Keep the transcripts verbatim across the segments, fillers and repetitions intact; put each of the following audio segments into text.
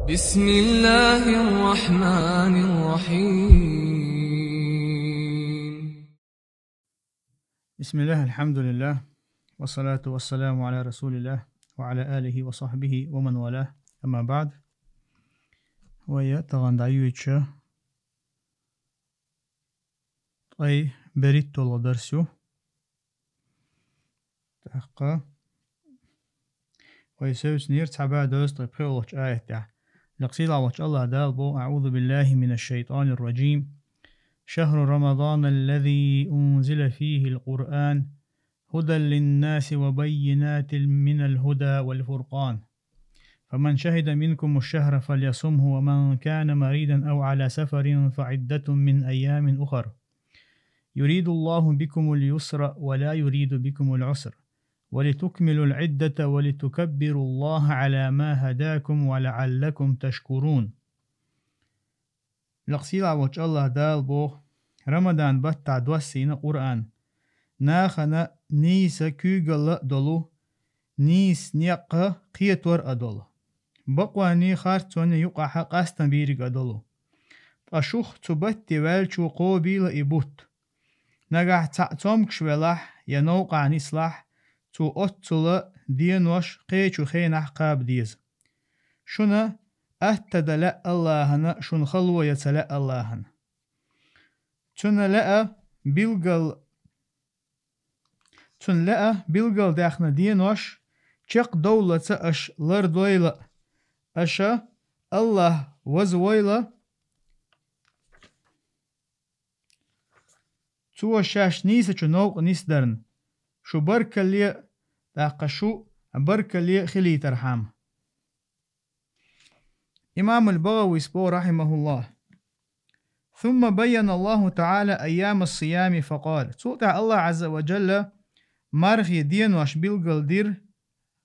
بسم الله الرحمن الرحيم. بسم الله، الحمد لله، والصلاة والسلام على رسول الله، وعلى آله وصحبه ومن والاه، أما بعد. Вай тагӀан дӀайоьдуш ткъе берхӀитталгӀа дарс ю. ТӀаккха вай севцнера цхьа бӀаь дезткъе пхиъолчу аятехь. Лекха сийлахь волчу АллахӀ Дала боху: أعوذ بالله من الشيطان الرجيم. شهر رمضان الذي أنزل فيه القرآن هدى للناس وبينات من الهدى والفرقان. فمن شهد منكم الشهر فليصمه ومن كان مريضا أو على سفر فعدة من أيام أخر. يريد الله بكم اليسر ولا يريد بكم العسر ولتكملوا العدة ولتكبروا الله على ما هداكم ولعلكم تشكرون. Лекха сийлахь волчу АллахӀ Дала боху: Рамадан баттахь доссийна Къуръан, нахана нийса куьйгалла а долу, нийса некъ кхетор а долу, бакъонний харцонний юкъахь къастам бийриг а долу. Ткъа шух цу батте ваьллачо кхобийла и бутт. Нагахь цхьаъ цомгуш велахь я новкъахь нислахь, цо оццула денош кхечу хенахь кхаба деза. Шуна атта дан лаьа АллахӀана, шуна хало ян ца лаьа АллахӀана. Цуьнан лаьа билгал, цуьнан лаьа билгалдаьхна денош чекхдовллалц аша лардойла, аша АллахӀ вазвойла. Цо шаьш нийсачу новкъа нисдарна, шу баркалле а, тӀаккха шу баркалле а хилийтархьама. Имамул БагӀавис боху, рахьимахуллахӀ: ثم بين الله تعالى أيام الصيام فقال. Цул тӀаьхьа АллахӀ Ӏазза ва Джалла мархий денош билгалдира,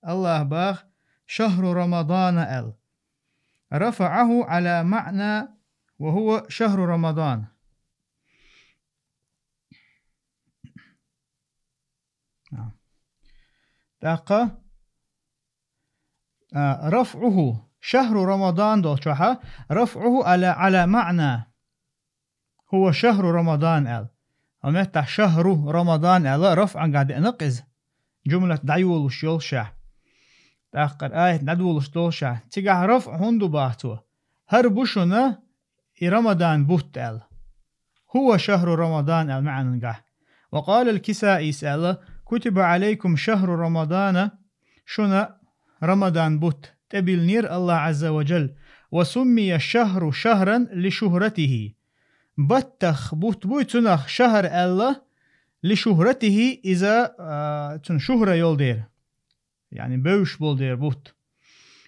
АллахӀа боху: شهر رمضان аьлла. رفعه على معنى وهو شهر رمضان. А. ТӀаккха, а, رفعه, شهر رمضان долчохьа, رفعه على، على معنى هو شهر رمضان аьлла. Хьо меттахь شهر رمضان аьлла, рафӀангахь деана-кх иза. Жумлат дӀайолуш йолушехь, тӀаккха аят дӀадолуш долушехь, цигахь рафӀ хӀунда ду боху цо? ХӀара бу шуна и Рамадан бутт аьлла. هو شهر رمضان аьлла маьӀнангахь. وقال الكسائيس аьлла: كتب عليكم شهر رمضان, шуна Рамадан бутт тӀебиллинера АллахӀ Ӏазза ва Джалла, وسمي الشهر شهرا لشهرته. Баттах бутт буй цунах шахӀр аьлла, لشهرته, иза, а, цуьнан шухӀра йолу дела. Яъни бевзаш болу дела бутт.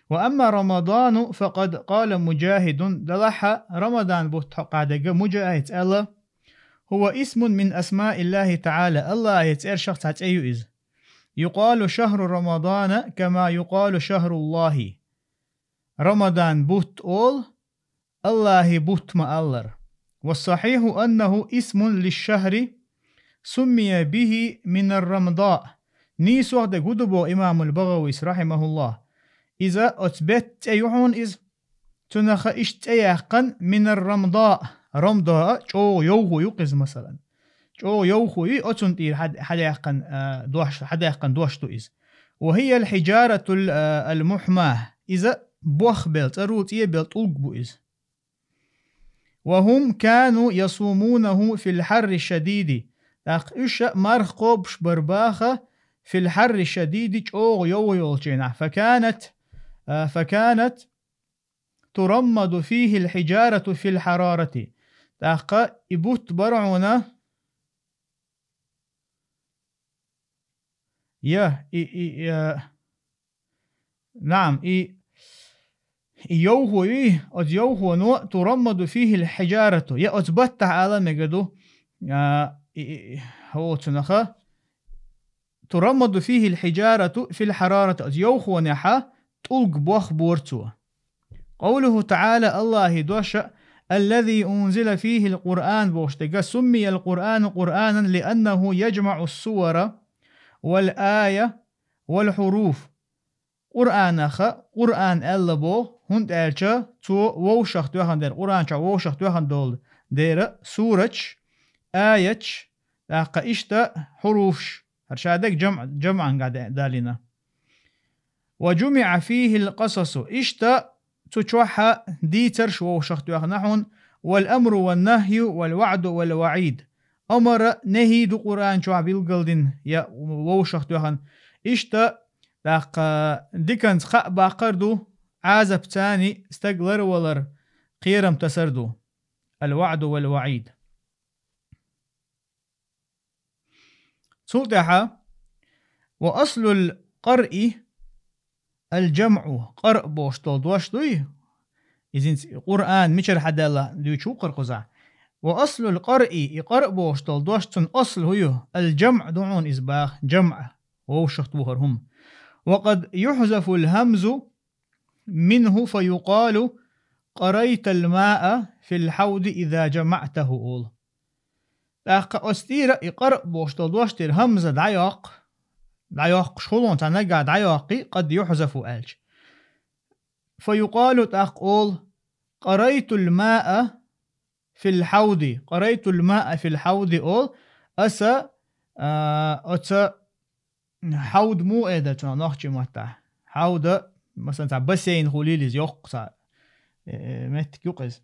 وأما رمضان فقد قال مجاهد, делахь а Рамадан бутт хьокъехь дерг Муджахьида аьлла: هو اسم من أسماء الله تعالى, АллахӀан цӀершах цхьа цӀе ю иза. يقال شهر رمضان كما يقال شهر الله. Рамадан бутт олу, АллахӀан бутт ма-аллара. والصحيح أنه اسم للشهر سمي به من الرمضاء. Нийсох дерг хӀун ду боху имамул БагӀавис, рахьимахуллахӀ? Иза оцу беттан цӀе ю хьуна иза. Цунах иштта цӀе яьккхина من الرمضاء. Рамдаа чӀогӀа йовхо ю-кх иза, масалан. ЧӀогӀа йовхо ю, оцунна тӀера хьад-, хьадаьккхина, а, дош, хьадаьккхина дош ду иза. وهي الحجارة ال-, а, المحماة. Иза бохбелла, цӀарула цӀебелла тӀулг бу иза. وهم كانوا يصومونه في الحر الشديد. ТӀаккха уьш а марха кхобуш бара боху في الحر الشديد, чӀогӀа йовхо йолчу хенахь. فكانت, а, فكانت ترمد فيه الحجارة في الحرارة. ТӀаккха и бутт бара хьуна, я, и, и, я, наам, и, и йовхо ю, оцу йовхоно ترمد فيه الحجارة, я оцу баттахь ала мегар ду, а, и, и, и, хӀоцунах, ترمد فيه الحجارة في الحرارة, оцу йовхонехь тӀулг бохбора цо. قوله تعالى, АллахӀан дош а, الذي أنزل فيه القرآن бохуш дерг, سمي القرآن قرآنا لأنه يجمع السور والآي والحروف. Къуръанах Къуръан аьлла боху, ХӀунда аьлча цо вовшах тоьхна дера, Къуръан чохь вовшах тоьхна долу дера, сураташ, аяташ, тӀаккха иштта хьуруфаш, хӀара шадерг жамъ-, жамъанга де-, далийна. «وجمع فيه القصص», иштта цу чохь дийцарш вовшах тоьхна хьуна: «والأمر والنهي والوعد والوعيد». Амар а, нахӀи а ду Къуръан чохь билгалдина я вовшах тоьхна. Иштта, тӀаккха диканца кхаъ баккхар а ду, Ӏазапца а, стаг ларвалар, кхерам тасар а ду. «الوعد والوعيد». Цул тӀаьхьа: «وأصل القرء الجمع», къаръ бохуш долу дош дуй? Иза хӀинца Къуръан мичара хьадаьлла дуьйцуш ву-кх хӀара кхузахь. «وأصل القرء», и къаръ бохуш долу дош, цуьнан асл хӀун ю? «الجمع» ду хьуна иза баха, жамъ, вовшах тухар хӀума. «وقد يحذف الهمز منه فيقال: قريت الماء في الحوض إذا جمعته», олу. ТӀаккха оцу тӀера и къаръ бохуш долу дош тӀера хӀамза дӀайоккху, дӀайоккхуш хуьлу, цхьа наггахь дӀайоккхий, «قد يحذف» аьлча. «فيقال», тӀаккха олу: «قريت الماء في الحوض», «قريت الماء في الحوض» олу, аса, а, оцу хьавд муха эр дара цунах нохчийн маттахь? Хьавда, масалан, цхьа бассейн хуьлийла иза, йоккха цхьа, э, меттиг ю-кх иза.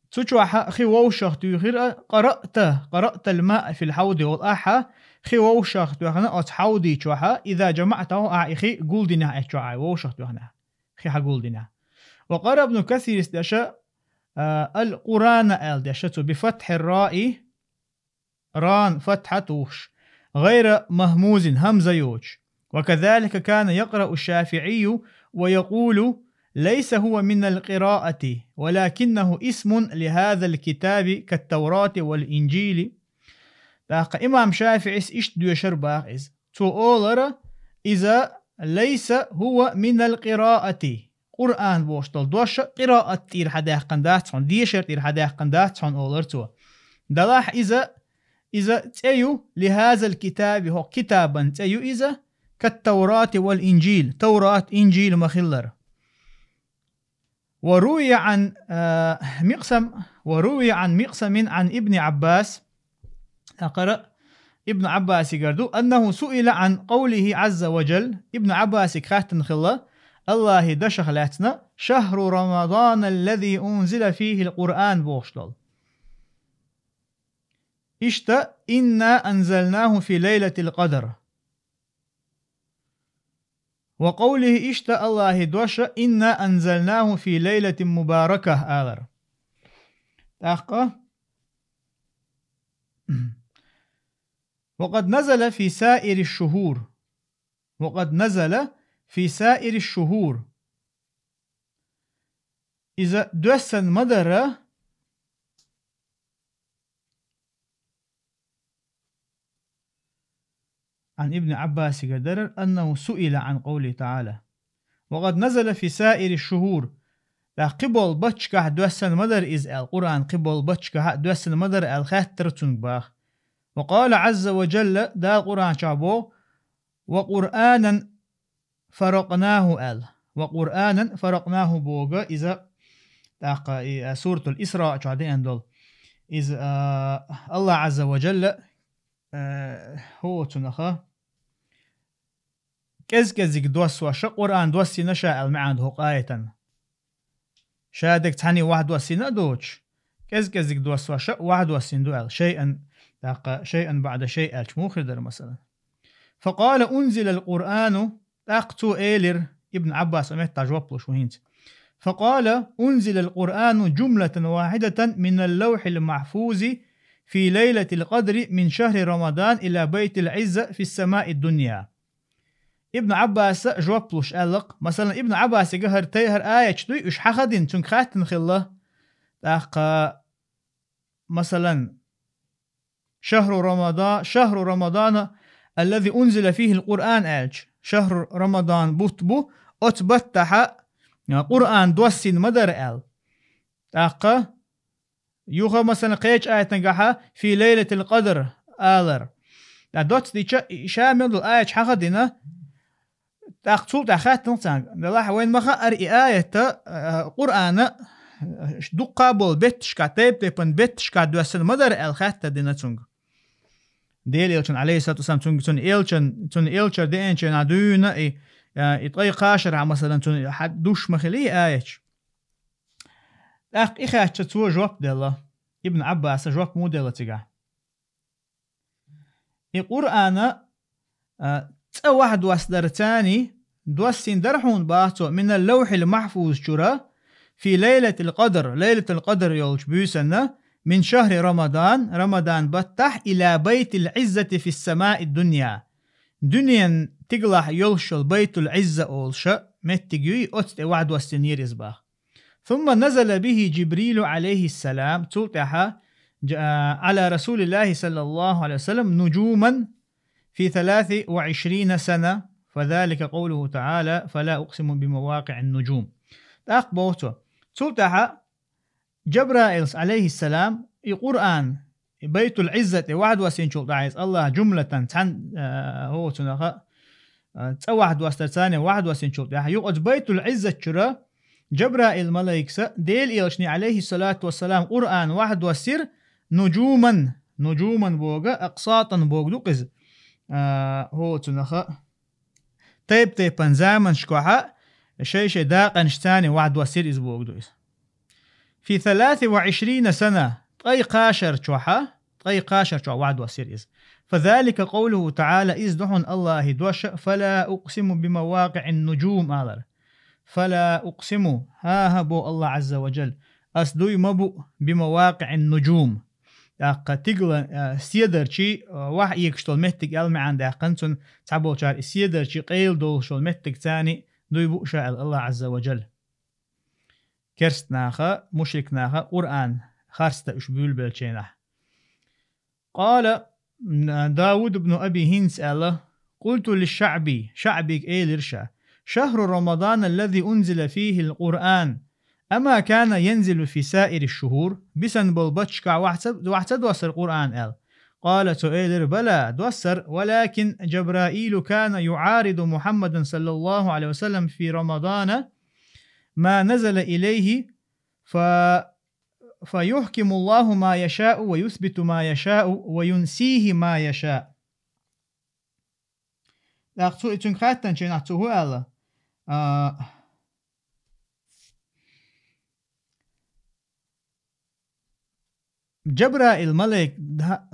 Цу чохь хи вовшах туьйхира, «قرأت، قرأت الماء في الحوض» олу, ахьа хи вовшах тоьхна оцу хьавди чохь, «إذا جمعته», ахьа и хи гулдинехь, оцу чохь вовшах тоьхнехь, хи хьагулдинехь. «وقرأ ابن كثير» деш, а, «القرآن» аьлла деш цо, «بفتح الراء», ран фатхьа тухуш, «غير مهموز», хӀамза йоцуш. «وكذلك كان يقرأ الشافعي ويقول: ليس هو من القراءة، ولكنه اسم لهذا الكتاب كالتوراة والإنجيل». ТӀаккха имам ШафиӀис иштта доьшура баха иза. Цо олура, иза «ليس هو من القراءة». Къуръан бохуш долу дош а къираат тӀера хьадаьккхина дац хьуна, дешар тӀера хьадаьккхина дац хьуна, олура цо. Делахь иза, иза цӀе ю, «لهذا الكتاب», хӀокху китабан цӀе ю иза, «كالتوراة والإنجيل», Таврат, Инжил ма-хиллара. «وروي عن، а, مقسم، وروي عن مقسم عن ابن عباس». ТӀаккха Ибн Ӏаббасигара ду, «أنه سئل عن قوله عز وجل», Ибн Ӏаббасига хаьттина хилла, АллахӀан дашах лаьцна, «شهر رمضان الذي أنزل فيه القرآن» бохуш долу. Иштта, «إنا أنزلناه في ليلة القدر». «وقوله», иштта АллахӀан дош а, «إنا أنزلناه في ليلة مباركة» алар. ТӀаккха: «وقد نزل في سائر الشهور». «وقد نزل في سائر الشهور». Иза доьссина ма дара, Ан Ибн Ӏаббасигара дара, «أنه سئل عن قوله تعالى: وقد نزل في سائر الشهور». ТӀаккха кхиболу батташкахь доьссина ма дара иза аьлла, Къуръан кхиболу батташкахь а доьссина ма дара аьлла, хаьттира цуьнга баха. «وقال عز وجل», Дала Къуръан чохь боху, «وقرآنا فرقناه» аьлла. «وقرآنا فرقناه» боху иза, тӀаккха и, а, Суратул Исраъ чохь деана долу. Иза, а, АллахӀ Ӏазза ва Джалла, а, хӀу цунах, кӀез-кӀезиг доссош а Къуръан доссийна ша аьлла маьӀна ду хӀокху аятан. Ша дерг цхьаьний вахьа доссийна а доцуш, кӀез-кӀезиг доссош а вахьа доссийна ду аьлла, шайъан, тӀаккха шайъан баӀда шайъ аьлча муха хир дара, масалан. «فقال: أنزل القرآن», тӀаккха цо элира, Ибн Ӏаббас а меттахь жоп луш ву хӀинца. «فقال: أنزل القرآن جملة واحدة من اللوح المحفوظ في ليلة القدر من شهر رمضان إلى بيت العزة في السماء الدنيا». Ибн Ӏаббаса жоп луш аьлла-кх, масалан, Ибн Ӏаббасига хӀара тайхьара аяташ дуй, уьш хьахадина, цуьнга хаьттина хилла. ТӀаккха, масалан, «شهر رمضان، شهر رمضان الذي أنزل فيه القرآن» аьлча, шахру Рамадан бутт бу, оцу баттахьа Къуръан доссийна ма дара аьлла. ТӀаккха юха, масалан, кхечу аятангахьа «في ليلة القدر» алар. ТӀаккха доцца дича, и ша мел долу аяташ хьахадина, ТӀаккха цул тӀаьхьа хаьттина цуьнга: «Делахь, вайна ма хаьара и аят, а, Къуръана, а, дуккха болу бетташкахь, тайп-тайпана бетташкахь доьссина ма дара», — аьлла хаьттар дина цуьнга. Делан элчан, алейхиссалату вассалам, цуьнга, цуьнан элчан, цуьнан элчанара деанчу хенахь дуьйна и, а, и ткъе кхаа шарахь, масалан, цуьнан хьа-, душ ма хилий и аяташ. ТӀаккха и хаьттича цо жоп делла. Ибн Ӏаббаса жоп муха делла цигахь? И Къуръана, а, цӀа вахьдоссадарцани доссийна дара хьуна, боху цо, минал лавхьил махьфуз чура, фи лайлатил къадр, лайлатул къадр йолчу буьйсанна, мин шахри Рамадан, Рамадан баттахь, ила байтил Ӏиззати фис самаид дунья. Дуьненан тигалахь йолуш йолу Байтул Ӏизза олуш меттиг юй, оцу тӀе вахьдоссийнера иза, боху. Сумма назала бихи Джибрилу, алейхиссалам, цул тӀаьхьа, джа-, а, ала Расулиллахи, саллаллаху алейхи ва саллям, нуджуман фи саласи ва ишрина сана, фазалика къавлуху та'ала, фала укъсиму бимавакъи'ин нуджум. ТӀаккха боху цо. Цул тӀаьхьа Джабраилс, алейхиссалам, и Къуръан, и Байтул Ӏизза тӀе вахьдоссийначул тӀаьхьа иза Аллаха жумлатан цхьаьна, а, хӀо цунаха, а, цӀа вахьдоссадарцани вахьдоссийначул тӀаьхьа, юкъа оцу Байтул Ӏиззат чура Джабраил малайкас Делан элчане, алейхиссалату вассалам, Къуръан вахьдоссийра нуджуман, нуджуман боху, акъсатан бохург ду-кх иза, а, хӀо цунаха, тайп-тайпана заманашкахьа шай-шай дакъанашцани вахьдоссийра иза бохург ду иза. Фи саласи ва ишрина сана, ткъе кхаа шар чохьа, ткъе кхаа шар чохь вахьдоссийра иза. Фазалика къавлуху та'ала, иза ду хьуна Аллахьан дош, фала укъсиму бимавакъи'ин нуджум алар. Фала укъсиму, хӀан-хӀа, боху Аллах Ӏазза ва джалла, ас дуй ма бу бимавакъи'ин нуджум. ТӀаккха тигала, а, седарчий, а, вахь экаш долу меттиг аьлла маьӀна даьккхина цунна, цхьаболчара и седарчий къайла долуш йолу меттигцани дуй бу ша аьлла Аллах Ӏазза ва джалла. Керст наха, мушрик наха Къуръан харцда уьш буьйлабеллачу хенахь. Къала Дауд ибн Аби Хинс аьлла: «Къулту лиш-ШаӀби», ШаӀбига элира ша: «Шахру Рамадан аллази унзила фихил Къуръан, ама кана янзилу фи саири шухур, бисана болу батташкахь вахьа ца, вахьа ца доссара Къуръан?» аьлла. Къала, цо элира: «Бала, доссара, валакин Джабраилу кана юӀариду Мухаммадан саллаллаху алейхи ва саллям фи Рамадана ма назала илейхи, фа, фа юхкиму Аллаху ма яшаъу ва юсбиту ма яшаъу ва юнсихи ма яшаъ». ТӀаккха цо и цуьнга хаьттинчу хенахь цо хӀун аьлла? А, Джабраил малайк, да-,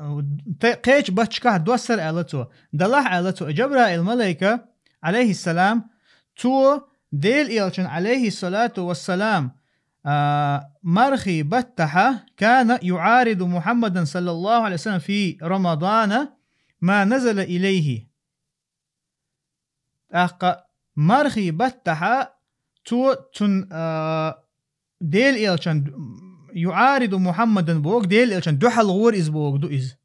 те-, кхечу батташкахь доссара аьлла цо. Далахь аьлла цо. Джабраил малайка, алейхиссалам, цо Делан элчан, алейхиссалату вассалам, а, мархий баттахьа, кана юӀариду Мухаммадан саллаллаху алейхи ва саллям фи Рамадана ма назала илейхи. ТӀаккха мархий баттахьа цо цун, а, Делан элчан, юӀариду Мухаммадан боху, Делан элчан дуьхьал гӀора иза бохург ду иза.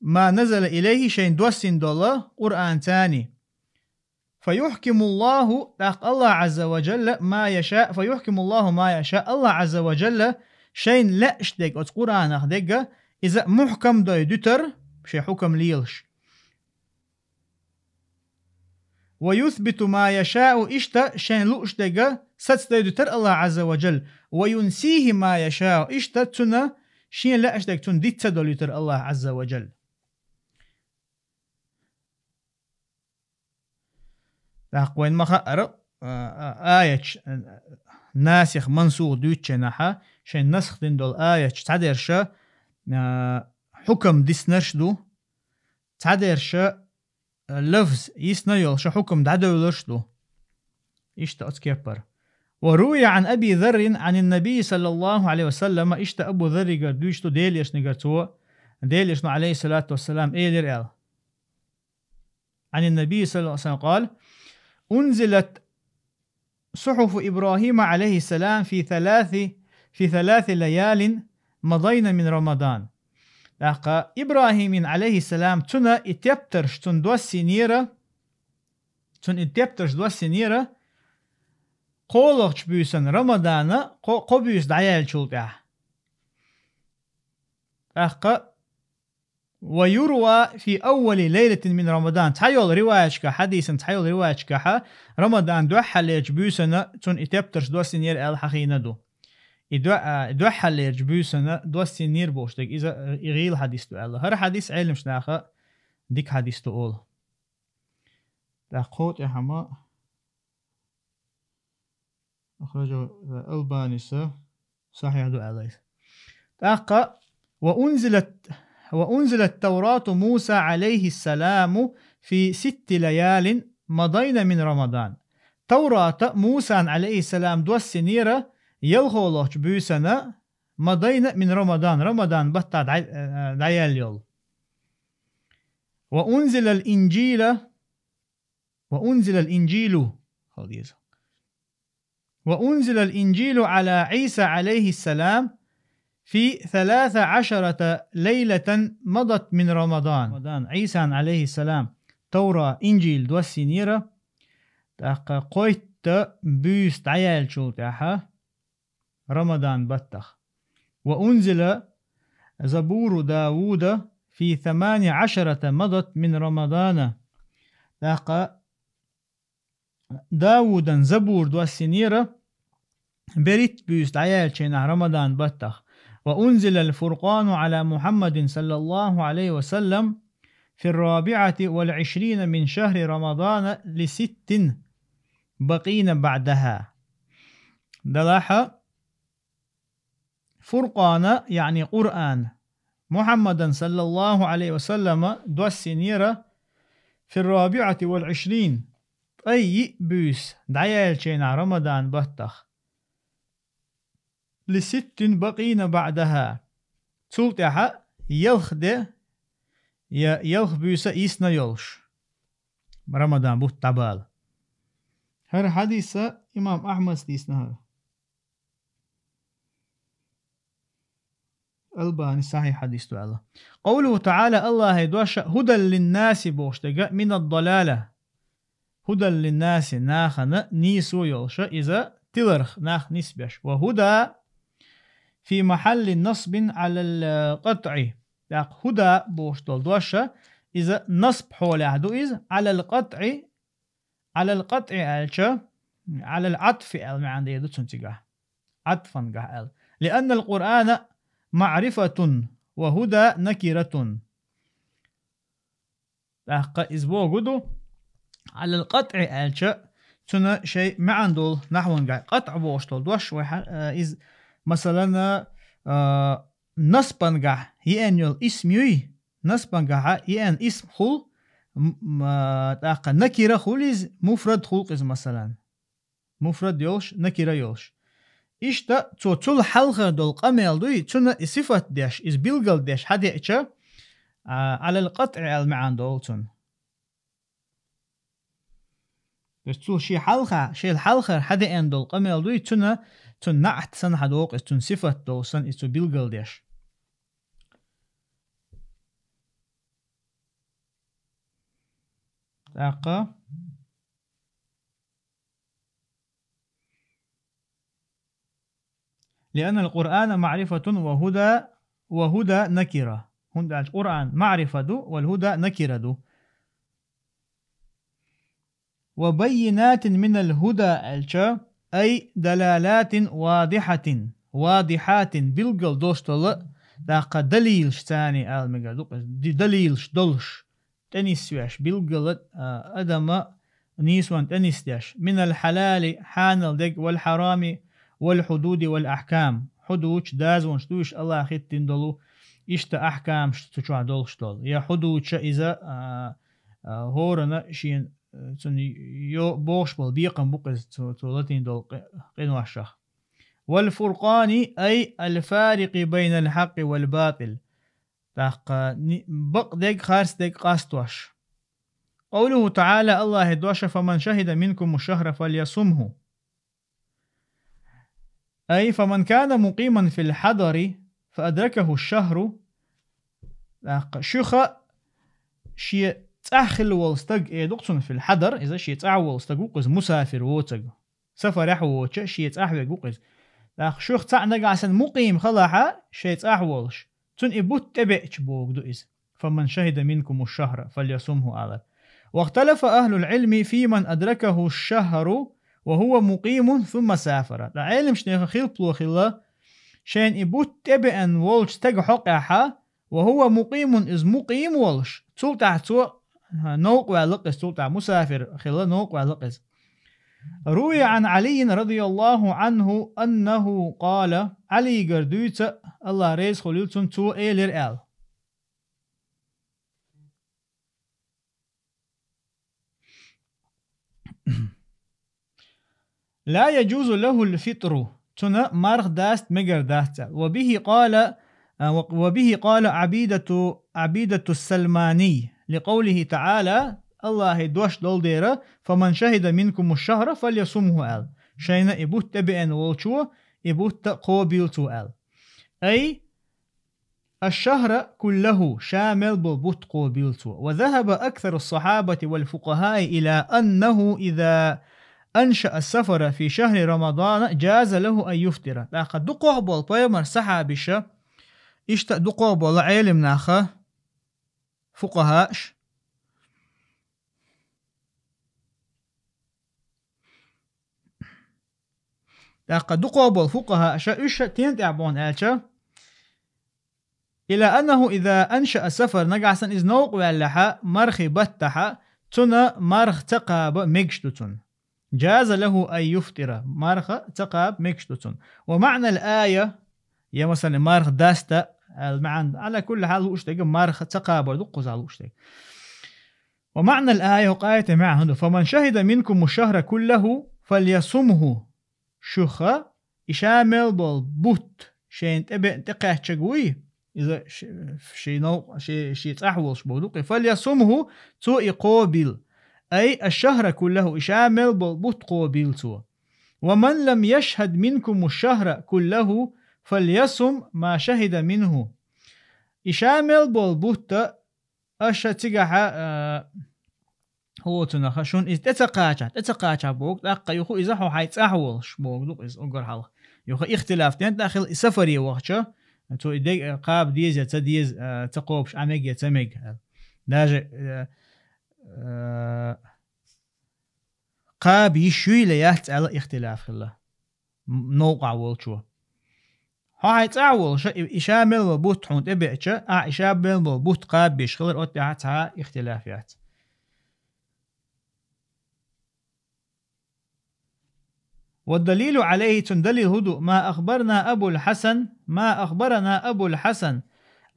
Ма назала илейхи, шайна доссийна долу Къуръанцани. Фа юхкиму Аллаху, тӀаккха Аллах Ӏазза ва джалла, ма яшаъ, фа юхкиму Аллаху ма яшаъ, Аллах Ӏазза ва джалла шайна лаьаш дерг оцу Къуръанах дерг, иза мухкам дой дуьтар, шайн хьукам лелаш. Ва юсбиту ма яшаъу, иштта шайн лууш дерг сацдой дуьтар Аллах Ӏазза ва джалла. Ва юнсихи ма яшаъу, иштта цунна шен лаьаш дерг цунна диц ца долуьйтар Аллах Ӏазза ва джалла. ТӀаккха вайн ма хаъара, а, а, аяташ, а, насих, мансух дуьйцучу хенахьа, шайн насх дина долу аяташ цхьадерша, а, хьукам диснарш ду, цхьадерша, а, лафз йисна йолуша хьукам дӀадевларш ду. Иштта оцу кеппара. Ва руя Ӏан Аби Заррин Ӏанин Набий саллаллаху алейхи ва саллама, иштта Абу Зарригара дуьйцу Делан элчанегара цо, Делан элчано алейхиссалату вассалам элира аьлла. Ӏанин Набий саллаллаху алейхи ва саллам къала: «Унзилат сухьуфу Ибрахима алейхиссалам фи саласи, фи саласи лаялин мадайна мин Рамадан». ТӀаккха Ибрахимин алейхиссалам цунна и тептарш цунна доссийнера, цунна и тептарш доссийнера кхоалгӀачу буьйсан Рамадана кхо, кхо буьйса дӀаяьллачул тӀаьхьа. ТӀаккха ويروى في أول ليلة من رمضان. Цхьайолу риваяташкахь, хьадисан цхьайолу риваяташкахь, Рамадан дуьххьарлерчу буьйсанна цунна и тептарш доссийнера аьлла хьахийна ду. И дуьххьа-, дуьххьарлерчу буьйсанна доссийнера бохуш дерг иза, и гӀийла хьадис ду аьлла. ХӀара хьадис Ӏеламчу наха дика хьадис ду олу. ТӀаккха кхо тӀехьама أخرجه الألباني، сахьихь ду аьлла иза. ТӀаккха: وأنزلت، وأنزلت توراة موسى عليه السلام في ست ليال مضين من رمضان. Таврата Мусан, алейхиссалам, доссийнера ялхолгӀачу буьйсанна, مضين من رمضان, Рамадан баттахь дӀа-, дӀаяьлла йолу. وأنزل الإنجيل وأنزل الإنجيل، хала деза. وأنزل الإنجيل على عيسى عليه السلام في ثلاث عشرة ليلة مضت من رمضان. Рамадан, Ӏийсан, алейхиссалам, Тавра, Инжил доссийнера, тӀаккха кхойтта буьйса дӀаяьллачул тӀаьхьа, Рамадан баттахь. وأنزل زبور داود في ثمان عشرة مضت من رمضان. ТӀаккха Даудан Забур доссийнера берхӀитта буьйса дӀаяьллачу хенахь Рамадан баттахь. وأنزل الفرقان على محمد صلى الله عليه وسلم في الرابعة والعشرين من شهر رمضان لست بقين بعدها. Делахь, Фуркъана, яъни Къуръан, Мухьаммадан, саллаллаху Ӏалайхи ва саллама, доссийнера في الرابعة والعشرين, ткъе йиъ буьйса дӀаяьллачу хенахь Рамадан баттахь, لست بقين بعدها, цул тӀаьхьа ялх де я ялх буьйса йисна йолуш, Рамадан бутт дӀабала. ХӀара хьадис имам Ахьмада дийцина хӀара. Албани сахьихь хьадис ду аьлла. Къавлуху таӀала, Аллахьан дош, хӀудан линнаси бохуш дерг, минад-далала. ХӀудан линнаси, нахана нийсо йолуша, иза тиларх нах нисбеш. Ва хӀуда фи махьалли насбин Ӏалал къатӀи. ТӀаккха хӀуда бохуш долу доша, иза насб хьолехь ду иза, Ӏалал къатӀи, Ӏалал къатӀи аьлча, Ӏалал Ӏатфи аьлла маьӀна дийр ду цунна цигахь. Ӏатфан гахь аьлла. Лианнал Къуръана маӀрифатун ва хӀуда накиратун. ТӀаккха иза боху ду, Ӏалал къатӀи аьлча, цуьнан шайн маьӀна долу нахьван гахь. КъатӀ бохуш долу дош вай хьа-, а, иза, масалан, а, насбан гахь еана йолу исм юй, насбан гахьа еана исм хуьлу, м-, м-, а, тӀаккха накира хуьлу иза, муфрад хуьлу иза, масалан. Муфрад йолуш, накира йолуш. Иштта цо цул хьалха долу къамел дуй, цунна и сифат деш, иза билгал деш хьадеъча, а, Ӏалал къатӀи аьлла маьӀна долу цунна. То есть цул шен хьалха, шел хьалхара хьадеана долу къамел дуй, цунна, цунна наӀт санна хьадокъу иза, цунна сифат долу санна иза цо билгал деш. ТӀаккха لأن القرآن معرفة وهدى، وهدى نكرة. ХӀунда аьлча Къуръан маърифа ду, вал хӀуда накира ду. وبينات من الهدى аьлча, أي دلالات واضحة، واضحات, билггал долуш долу, тӀаккха далилаш царна ала мегар ду, ди-, далилаш долуш. ТӀенисвеш, билггала, а, адама нийсонан тӀенисдеш. من الحلال, хьанал дерг, والحرام، والحدود، والأحكام. Хьудуч, дозанаш дуйш Аллахьа хӀиттина долу, иштта ахькамаш цу чохь долуш долу. Я хьудуча иза, а, а, хӀоранна шен, а, цунна йо-, бохуш болу бекхам бу-кх иза цу, цу латийна долу къи-, къиношах. والفرقان، أي الفارق بين الحق والباطل. ТӀаккха ни-, бакъдерг, харцдерг къастош. قوله تعالى, Аллахьан дош, فمن شهد منكم الشهر فليصمه. أي فمن كان مقيما في الحضر فأدركه الشهر. ТӀаккха шуьха шен цӀахь хилла волу стаг, э, ду-кх цунна في الحضر, иза шен цӀахь волу стаг ву-кх иза, мусафир воцург. Сафарехь воцуча шен цӀахь верг ву-кх иза. ТӀаккха шух цхьаъ нагахь санна мукъим халахьа, шайн цӀахь волуш, цунна и бутт тӀебеъча бохург ду иза. فمن شهد منكم الشهر فليصمه алар. واختلف أهل العلم في من أدركه الشهر وهو مقيم ثم سافر. Ткъа Ӏелимаш наха хилпало хилла, шайна и бутт тӀебеана волча стага хьокъехьа, وهو مقيم, из мукъим волуш, цул тӀаьхьа цо, а, новкъа ваьлла-кх иза, цул тӀаьхьа мусафир хилла, новкъа ваьлла-кх иза. روي عن علي رضي الله عنه أنه قال, Ӏалигара дуьйцу, АллахӀ реза хуьлийла цунна, цо элира аьлла. لا يجوز له الفطر, цунна марха даста мегар дац аьлла. وبه قال, а, و-, وبه قال عبيدة, عبيدة السلماني لقوله تعالى, АллахӀа дош долу дера, فمن شهد منكم الشهر فليصمه аьлла. Шайна и бутт тӀебеана волчо, и бутт кхобийла цо аьлла. أي الشهر كله, ша мел болу бутт кхобийла цо. وذهب أكثر الصحابة والفقهاء إلى أنه إذا أنشأ السفر في شهر رمضان جاز له أن يفطر. ТӀаккха дукхох болу пайхамар сахьабиша, иштта дукхох болу Ӏелим наха, фукъахааш, ТӀаккха дукхох болу фукъахаша уьш тен тӀехь бохна аьлча, إلى أنه إذا أنشأ السفر, нагахь санна иза новкъа ваьллехьа, мархи баттахьа, цунна марха ца кхаба мегаш ду цунна. جاز له أن يفطر, марха ца кхаба мегаш ду цунна. ومعنى الآية, я масала, марха даста, аьлла маьӀна, على كل حال лууш дерг, марха ца кхабар ду кхузахь лууш дерг. ومعنى الآية, хӀокху аятан маьӀна хӀун ду: فمن شهد منكم الشهر كله فليصمه. Шуьха, и ша мел болу бутт шайна тӀебеана тӀекхаьччиг вуй, иза ш-, шен нов-, шен, шен цӀахь волуш боху ду-кх и, فليصمه, цо и кхобийла. أي الشهر كله, и ша мел болу бутт кхобийла цо. ومن لم يشهد منكم الشهر كله فليصم ما شهد منه. И ша мел болу бутт аша цигахьа, а, хӀоцунаха, шуна иза тӀе ца кхача, тӀе ца кхача боху, тӀаккха юха иза хьо хьайн цӀахь волуш боху ду-кх иза уггар хьалха. Юха ихтилаф тӀе тӀехь хилла и сафаре вахча, цо и дег-, кхаба деза я ца деза, а, ца кхобуш, Ӏа мега я ца мега аьлла. Даже, а, а, кхаба йиш юй я яц аьлла ихтилаф хилла. М-, новкъахь волчо. Хьо хьайн цӀахь волуша, и, и ша мел болу бутт хьуна тӀебеача, ахь и ша мел болу бутт кхабабеш хилар, оцу тӀехь цхьа а ихтилаф яц. والدليل عليه, цунна далил хӀун ду: ما أخبرنا أبو الحسن، ما أخبرنا أبو الحسن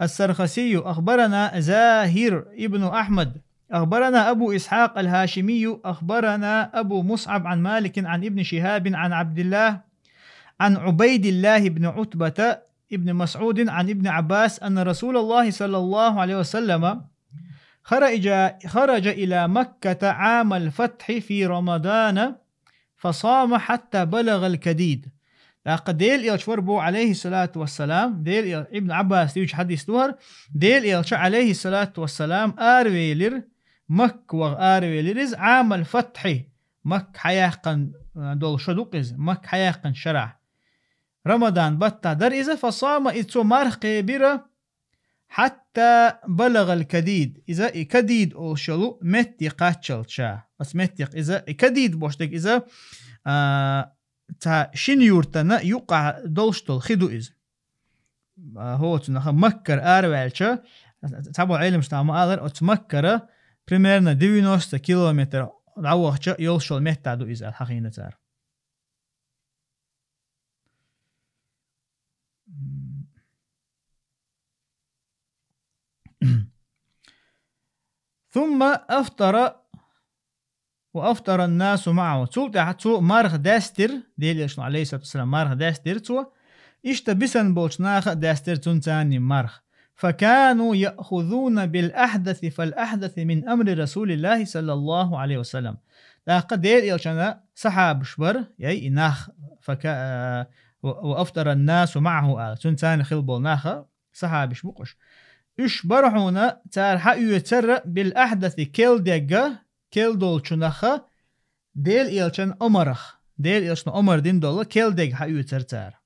السرخسي أخبرنا زاهر ابن أحمد أخبرنا أبو إسحاق الهاشمي أخبرنا أبو مصعب عن مالك عن ابن شهاب عن عبد الله عن عبيد الله بن عتبة ابن مسعود عن ابن عباس أن رسول الله صلى الله عليه وسلم خرج، خرج إلى مكة عام الفتح في رمضان فصام حتى بلغ الكديد. ТӀаккха Делан Элча вара боху, Ӏалайхиссалату вассалам, Делан Эл-, Ибн Ӏаббаса дуьйцу хьадис ду хӀара, Делан Элча, Ӏалайхиссалату вассалам, аравелира, Макка ваха аравелира иза, Ӏамал фатхьи, Макка хьаяьккхина, а, долу шо ду-кх иза, Макка хьаяьккхинчу шарахь. Рамадан баттахь дара иза, фасама, иза цо марха кхебира, хьатта балагӀал кадид, иза и кадид олуш йолу метте кхаччалц ша. Оцу меттех иза, и кадид бохуш дерг иза, а, цхьа шина юьртана юккъахь долуш долу хи ду иза. А, хӀоцунаха Маккара араваьлча, цхьаболу Ӏеламнаха ма-аллара, оцу Маккара примерно девяносто километр дӀавахча йолуш йолу меттехь ду иза аьлла хьахийна цара. ثم أفطر وأفطر الناس معه. Цул тӀаьхьа цо марха даьстира, Делан Элчано, Ӏалайхиссалату вассалам, марха даьстира цо. Иштта бисина болчу наха а даьстира цунца цхьаьна марха. فكانوا يأخذون بالأحدث فالأحدث من أمر رسول الله صلى الله عليه وسلم. ТӀаккха Делан Элчанан сахьабаш бара, яй, и нах, فكا-، а, و-، وأفطر الناس معه аьлла. Цунца цхьаьна хилла болу наха сахьабаш бу-кх уьш. Уьш бара хьуна цара хьаоьцура بالأحدث керла дегга, керла долчунаха, Делан Элчанан омарах, Делан Элчано омар дина долу керла дегга хьаоьцура цара.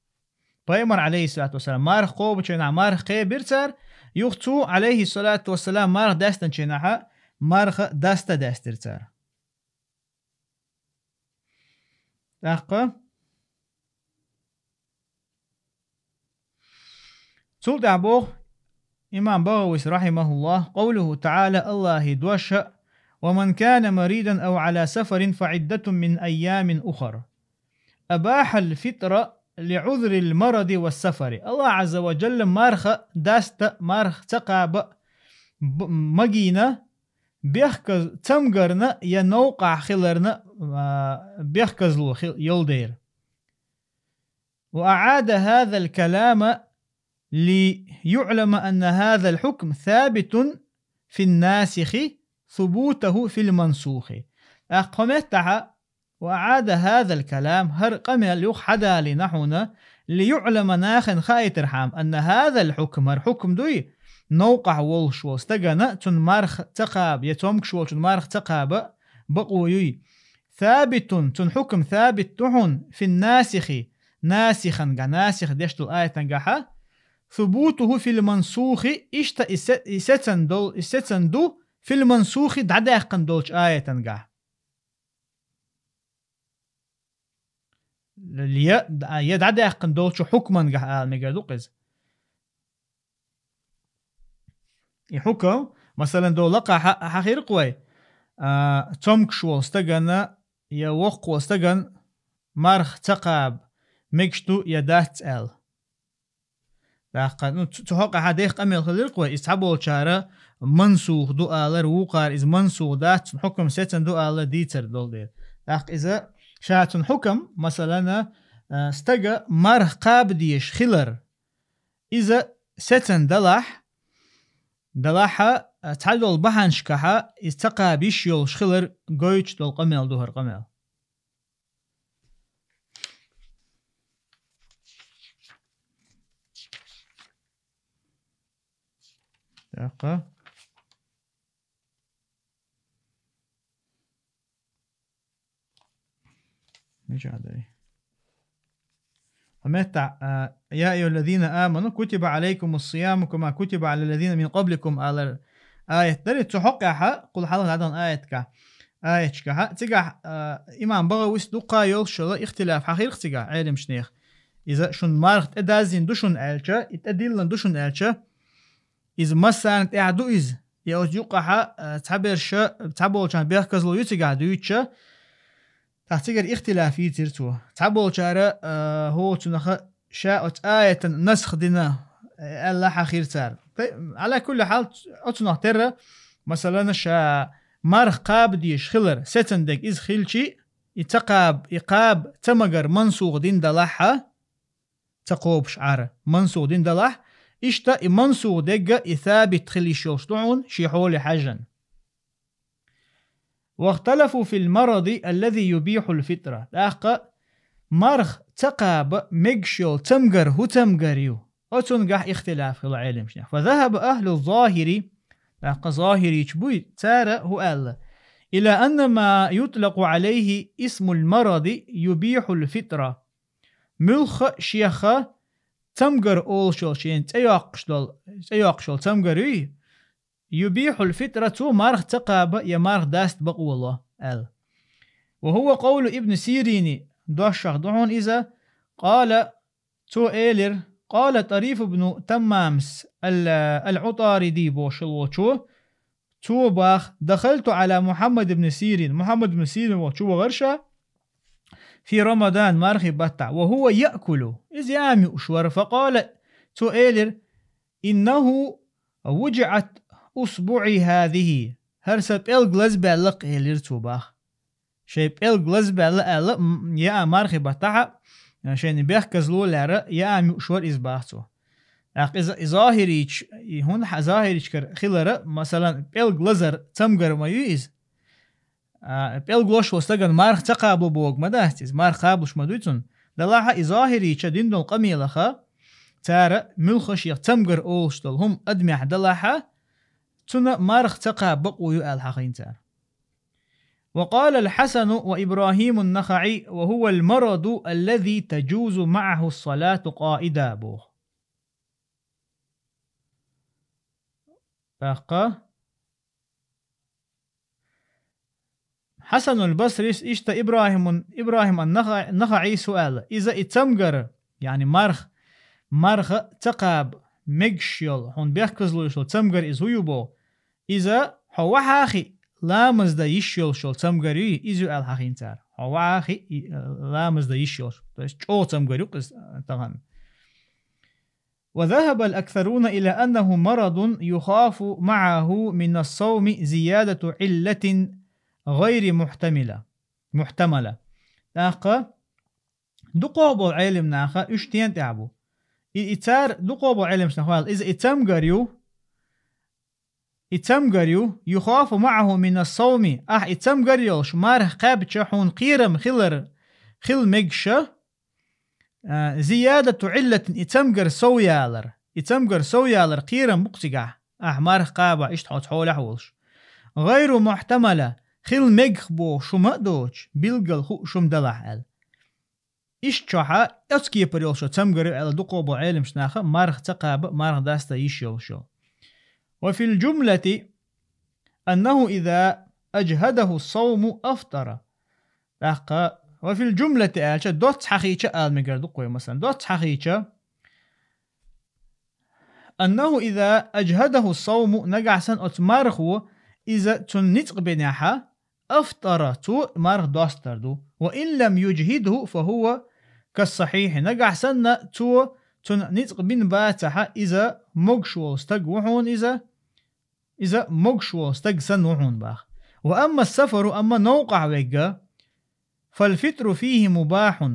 Пайхамар, Ӏалайхиссалату вассалам, марха кхобучу хенахь марха кхебира цара, Юха цо, Ӏалайхи салату вассалам, марха даьстинчу хенахь, марха даста даьстира цара. ТӀаккха цул тӀаьхьа боху имам БагӀавис, рахьимахуллах, къавлуху таӀала, Аллахьан дош: «Ва ман кана маридан ав Ӏала сафарин фа Ӏиддатун мин айямин ухар». Абахьал фитра ли Ӏузрил маради ва сафари. Аллах Ӏазза ва Джалла марха даста, марха ца кхаба б-, магийна, бехказ-, цамгарна я новкъахь хиларна, а, бехказло хи-, йолу дера. وأعاد هذا الكلام ليعلم أن هذا الحكم ثابت في الناسخ ثبوته في المنسوخ. ТӀаккха хӀокху меттехь, وأعاد هذا الكلام, хӀара къамел юха хьадалийна хьуна, ليعلم, нахана хаийтархьама, أن هذا الحكم, хӀара хьукм дуй, новкъахь волуш волу стагана, цунна марха ца кхаба, я цомгуш волчун марха ца кхаба, бакъо юй. Сабитун, цунна хьукам сабит ду хьуна, фин насихи, насихангахь, насих деш долу аятангахьа, субутуху фил мансухи, иштта и се-, и сецан дол-, и сецан ду, фил мансухи, дӀадаьккхина долчу аятангахь. Я, я дӀадаьккхина долчу хьукмангахь ала мегар ду-кх иза. И хьукам, масалан, долу лакхахь хьа-, хьахийра-кх вай, а, цомгуш волу стагана я воккха волу стагана марха ца кхаба, мегаш ду я дац аьлла. ТӀаккха, ну, цу, цу хьокъехь дехха къамел хилира-кх вай, иза цхьаболчара мансух ду алар, вукхара иза мансух дац, цуьнан хьукам сецна ду алар дийцар долу дела. ТӀаккха иза ша цуьнан хьукам, масалана, а, стага марха кхаба дезаш хилар, иза сецна далахь, далахьа, а, цхьадолу бахьанашкахьа иза ца кхаба йиш йолуш хилар гойтуш долу къамел ду хӀара къамел. ТӀаккха. Мича дай? Хьан меттахь, а, «Я айюхаллазина аману, кутиба алайкумус сияму кама кутиба алаллазина мин къабликум» алар аят дара. Цу хьокъехьа, кхул хьалха дӀадахана аятка, аяташкахьа. Цигахь, а, имам БагӀавис дуккха йолуш йолу ихтилаф хьахийра-кх цигахь Ӏеламчу нехан. Иза шун марха тӀедаззина ду шуна аьлча, и тӀедиллина ду шуна аьлча, иза массарна тӀехь ду иза? Я оцу юккъахьа, а, цхьаберша, цхьаболчарна бехказло ю цигахь дуьйцуча, тӀаккха цигара ихтилаф йийцира цо. Цхьаболчара, а, хӀоцунаха ша оцу аятан насх дина, а, аьлла хьахийра цара. Т-, Ӏала кулли хьал, оцунах терра, масалана, ша марха кхаба дезаш хилар, сецна дерг иза хилчи, и ца кхаба, и кхаба ца магар мансух дина далахьа, ца кхобуш Ӏара, мансух дина далахь, иштта и мансух дерг а и сабит хила йиш йолуш ду хьуна шен хьоле хьаьжжина. «Вахталафу фил маради аллази юбихьул фитра». ТӀаккха марха ца кхаба мегаш йолу цамгар хӀун цамгар ю? Оцунгахь ихтилаф хилла Ӏеламчу нехан. «Фазахаба ахлу захири», тӀаккха захирийча буй, цара хӀун аьлла: «Ила анна ма ютлакъу алайхи исмул маради юбихьул фитра». Муьлхха а шеха цамгар олуш йолу шена цӀе йоккхуш долу, цӀе йоккхуш йолу цамгар юй, юбихьул фитра, цо марха ца кхаба я марха даста бакъо ло аьлла. Ва хӀува къовлу Ибн Сирини, дошах ду хьуна иза, къала, цо элира, къала Тариф ибн Таммамс ал-, ал-Ӏутариди бохуш волчо, цо баха: «Дахалту Ӏала Мухьаммад ибн Сирин». Мухьаммад ибн Сирин волчу вахара ша, фи Рамадан, мархи баттахь, ва хӀува яъкулу. Иза яам юуш вара, факъала, цо элира: «Иннаху вуджиъат усбуӀи хазихи». ХӀара сан пӀелг лазбаьлла-кх, элира цо баха. Шайн пӀелг лазбаьлла аьлла, м, яа мархи баттахьа, шайна бехказло лаьара, яам юуш вара иза баха цо. ТӀаккха иза, и захирийча, и хӀунда хьа-, захирийчкара хилара, масалан, пӀелг лазар цамгар ма ю иза. А, пӀелг лош волу стагана марха ца кхаба бохург ма дац иза, марха кхабалуш ма дуй цунна. Далахьа и захирийча дина долу къамелаха, цара муьлхха шех цамгар олуш долу хӀума адамехь далахьа, цунна марха ца кхаба бакъо ю аьлла хьахийна цара. Ва къала ал-Хьасану ва Ибрахимун-Нахаъи: «Ва хӀува ал-мараду аллази таджузу маӀаху ас-салату къаида», боху. ТӀаккха Хьасанул Басрис иштта Ибрахимун, Ибрахим ан-Наха-, Нахаис хӀу аьлла: иза и цамгар, яъни марх, марха ца кхаба мегаш йолу, хьуна бехказло йолу цамгар иза хӀу ю боху? Иза хьо вахьа хиъ ламаз дан йиш йолуш йолу цамгар юй, иза ю аьлла хьахийна цара. Хьо вахьа хиъ и, ламаз дан йиш йолуш. То есть чӀогӀа цамгар ю-кх иза тахана. وذهب الأكثرون إلى أنه مرض يخاف معه من الصوم زيادة علة غير محتملة، محتملة. ТӀаккха дукхох болу Ӏелам наха уьш тен тӀехь бу. И, и цара дукхох болу Ӏеламаш наха ваьлла, иза и цамгар ю, и цамгар ю, يخاف معه من الصوم, ахь и цамгар йолуш марх кхаьбча хьуна кхерам хилар, хила мегаш, а, زيادة علة, и цамгар сов ялар, и цамгар сов ялар кхерам бу-кх цигахь, ахь марх кхаба иштта хьо оцу хьолехь волуш. غير محتملة, хила мегаш бохуш хӀума а доцуш, билггал хууш хӀума далахь аьлла. Иштта чохь оцу кепара йолуш йолу цамгар ю аьлла дукхох болу Ӏеламаш наха марх ца кхаба, марх даста йиш йолуш йолу. وفي الجملة أنه إذا أجهده الصوم أفطر. ТӀаккха, وفي الجملة аьлча, доцца хьахийча ала мегар ду-кх вай, масалан. Доцца хьахийча, أنه إذا أجهده الصوم, нагахь санна оцу мархо иза цунна ницкъ бинехьа, أفطر, цо марх достар ду. وإن لم يجهده فهو كالصحيح, нагахь санна цо цунна ницкъ бина бацахьа, иза могуш волу стаг ву хьуна иза, иза могуш волу стаг санна ву хьуна баха. وأما السفر, амма новкъахь верг, فالفطر فيه مباح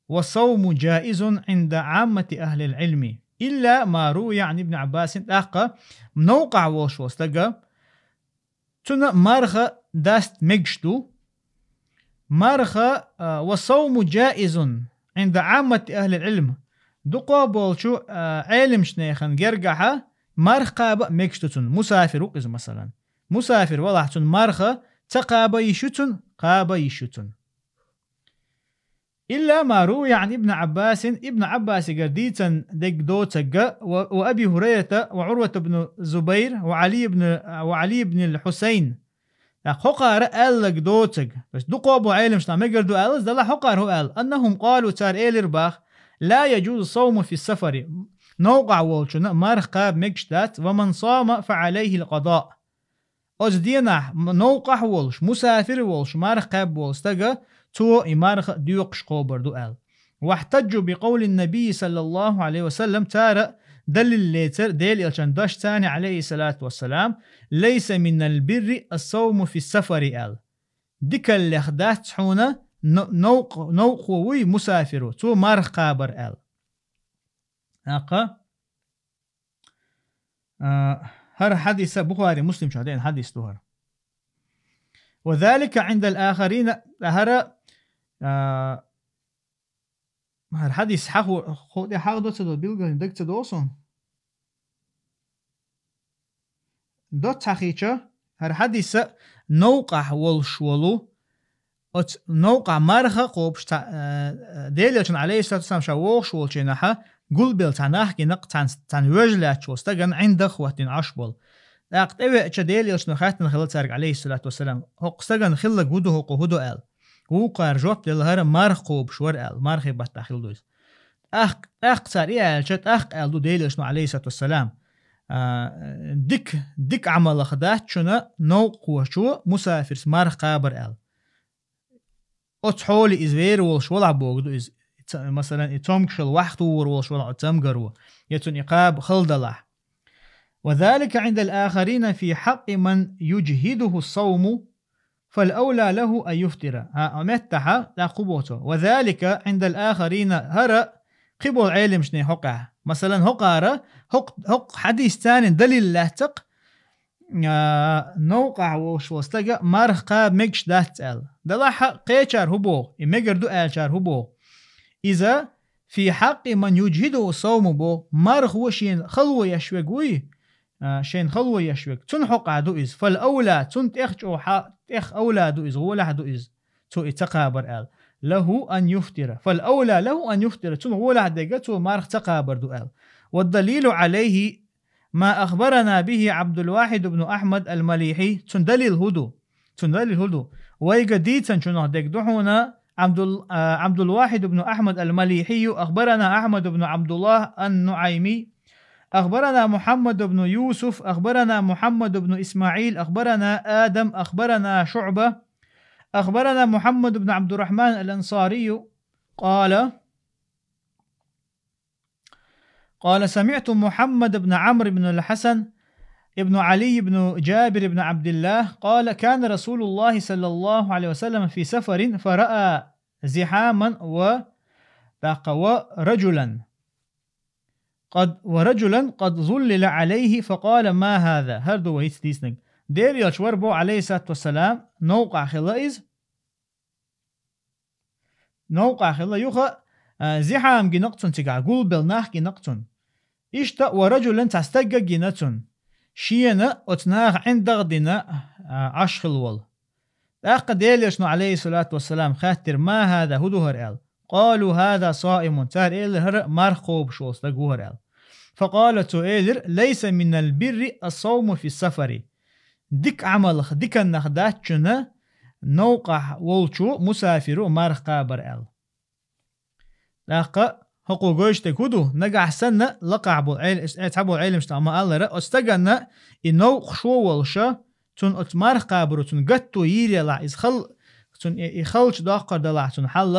والصوم جائز عند عامة أهل العلم إلا ما روي عن ابن عباس. ТӀаккха новкъахь волуш волу стага, цунна марха даста мегаш ду. Марха, а, والصوم جائز عند عامة أهل العلم. Дукхох болчу, а, Ӏелимчу нехан гергахьа марха кхаба а мегаш ду цунна. Мусафир ву-кх иза, масалан. Мусафир валахь, цунна марха ца кхаба йиш ю цунна, кхаба йиш ю цунна. إلا ما روي عن ابن عباس, Ибн Ӏаббасигара дийцан дерг доцург, و، وأبي هريرة وعروة بن الزبير وعلي بن، وعلي بن الحسين. ТӀаккха хӀокхара аьлларг доцург, то есть дукхох болу Ӏелимаш наха мегар ду аьлла, иза далахь хӀокхара хӀу аьлла. أنهم قالوا, цара элира баха: لا يجوز الصوم في السفر. Новкъахь волчунна марха кхаба мегаш дац, ومن صام فعليه القضاء. Оцу денахь м-, новкъахь волуш, мусафир волуш, марха кхаьбна волу стага, цо и марха доькъуш кхобур ду аьлла. واحتجوا بقول النبي صلى الله عليه وسلم, цара далил лецира Делан элчан дашца, عليه الصلاة والسلام: ليس من البر الصوم في السفر, аьлла. Дикаллех дац хьуна но-, новкъ-, новкъахо вуй мусафиро, цо марха кхабар аьлла. ТӀаккха А, хӀара хьадиса Бухари, Муслим чохь деана хьадис ду хӀара. وذلك عند الآخرين, хӀара, а, хӀара хьадис хьаху-, ху-, тӀе хьахдо ца до, билггал даг ца до суна. Доцца хьахийча, хӀара хьадиса новкъахь волуш волу, оцу новкъахь марха кхобуш цхьа, э, Делан элчан, عليه الصلاة والسلام, ша вогӀуш волчу хенахьа, гулбелла цхьа нах гина-кх цхьана, цхьана вежа лаьтташ волу стагана, ӀиндагӀ хӀоттийна Ӏаш болу. ТӀаккха тӀевеача Делан элчано хаьттина хилла цаьрга, عليه الصلاة والسلام: «ХӀокху стагана хилларг хӀун ду, хӀокху хӀун ду?» аьлла. Вукхара жоп делла: «ХӀара марха кхобуш вара», аьлла, мархи баттахь хилла ду иза. ТӀаккха, тӀаккха цара и аьлча, тӀаккха аьлла ду Делан элчано, عليه الصلاة والسلام: А, дика, дика Ӏамалах дац шуна новкъахочо мусафирс марха кхабар аьлла. Оцу хьоле иза вер волуш валахь богу ду иза. Ца-, масалан, и цомгушалла вахь тухур волуш валахь оцу цамгаро, я цунна и кхаба хала далахь. وذلك عند الآخرين في حق من يجهده الصوم فالأولى له أن يفطر. ХӀа, а меттахьа, тӀаккха кху боцо. وذلك عند الآخرين, хӀара кхиболу Ӏелимашна хӀокхехь. Масалан, хӀокхара, хӀокх-, хӀокх хьадис царна далил лаьцна-кх, а, новкъахь волуш волу стага марха кхаба мегаш дац аьлла. Далахьа кхечара хӀу боху, и мегар ду аьллачара хӀу боху. Иза في حق من يجهده الصوم боху, мархо шена хало еш верг вуй, а, шайна хало еш верг. Цунна хьокъехь ду иза. فالأولى, цунна тӀех чӀогӀа, тӀех أولى ду иза, гӀолехь ду иза, цо и ца кхабар аьлла. له أن يفطر. فالأولى له أن يفطر. Цунна гӀолехь дерг цо марха ца кхабар ду аьлла. والدليل عليه ما أخبرنا به عبد الواحد بن أحمد المليحي. Цун далил хӀу ду? Цун далил хӀу ду? Вайга дийцинчунах дег ду хьуна Абдул-, а, Абдул-Вахид ибн Ахмад аль-Малихи, أخبرنا أحمد بن عبد الله النعيمي، أخبرنا محمد بن يوسف، أخبرنا محمد بن إسماعيل، أخبرنا آدم، أخبرنا شعبة، أخبرنا محمد بن عبد الرحمن الأنصاري، قال، قال: سمعت محمد بن عمرو بن الحسن ابن علي بن جابر بن عبد الله قال: كان رسول الله صلى الله عليه وسلم في سفر فرأى زحاما و، دقة، ورجلا قد، ورجلا قد ظلل عليه فقال: ما هذا؟ ХӀара ду вай хӀинца дийцинарг. Делан элча вар боху, عليه الصلاة والسلام, новкъахь хилла иза. Новкъахь хилла юха, а, зихьам гина-кх цунна цигахь, гулбелла нах гина-кх цунна. Иштта ва раджулан, цхьа стаг а гина цунна. Шена оцу наха ӀиндагӀ а дина, а, Ӏаш хилла волу. ТӀаккха Делан элчано, عليه الصلاة والسلام, хаьттира: ما هذا, хӀун ду хӀара аьлла. قالوا: هذا صائم. Цара элира: хӀара марха кхобуш волу стаг ву хӀара аьлла. فقال, цо элира: ليس من البر الصوم في السفر. Дика Ӏамалах, диканнах дац шуна новкъахь волчо, мусафиро марха кхабар аьлла. ТӀаккха хӀокхо гойтуш дерг хӀун ду? Нагахь санна лакхахь болу Ӏел-, э, цхьаболу Ӏеламнаха ма-аллара, оцу стаганна и новкъа шо волуша, цунна оцу марха кхабаро цунна гатто йийр ялахь, иза хал-, цунна и, и халчу доккхур далахь цунна хьал,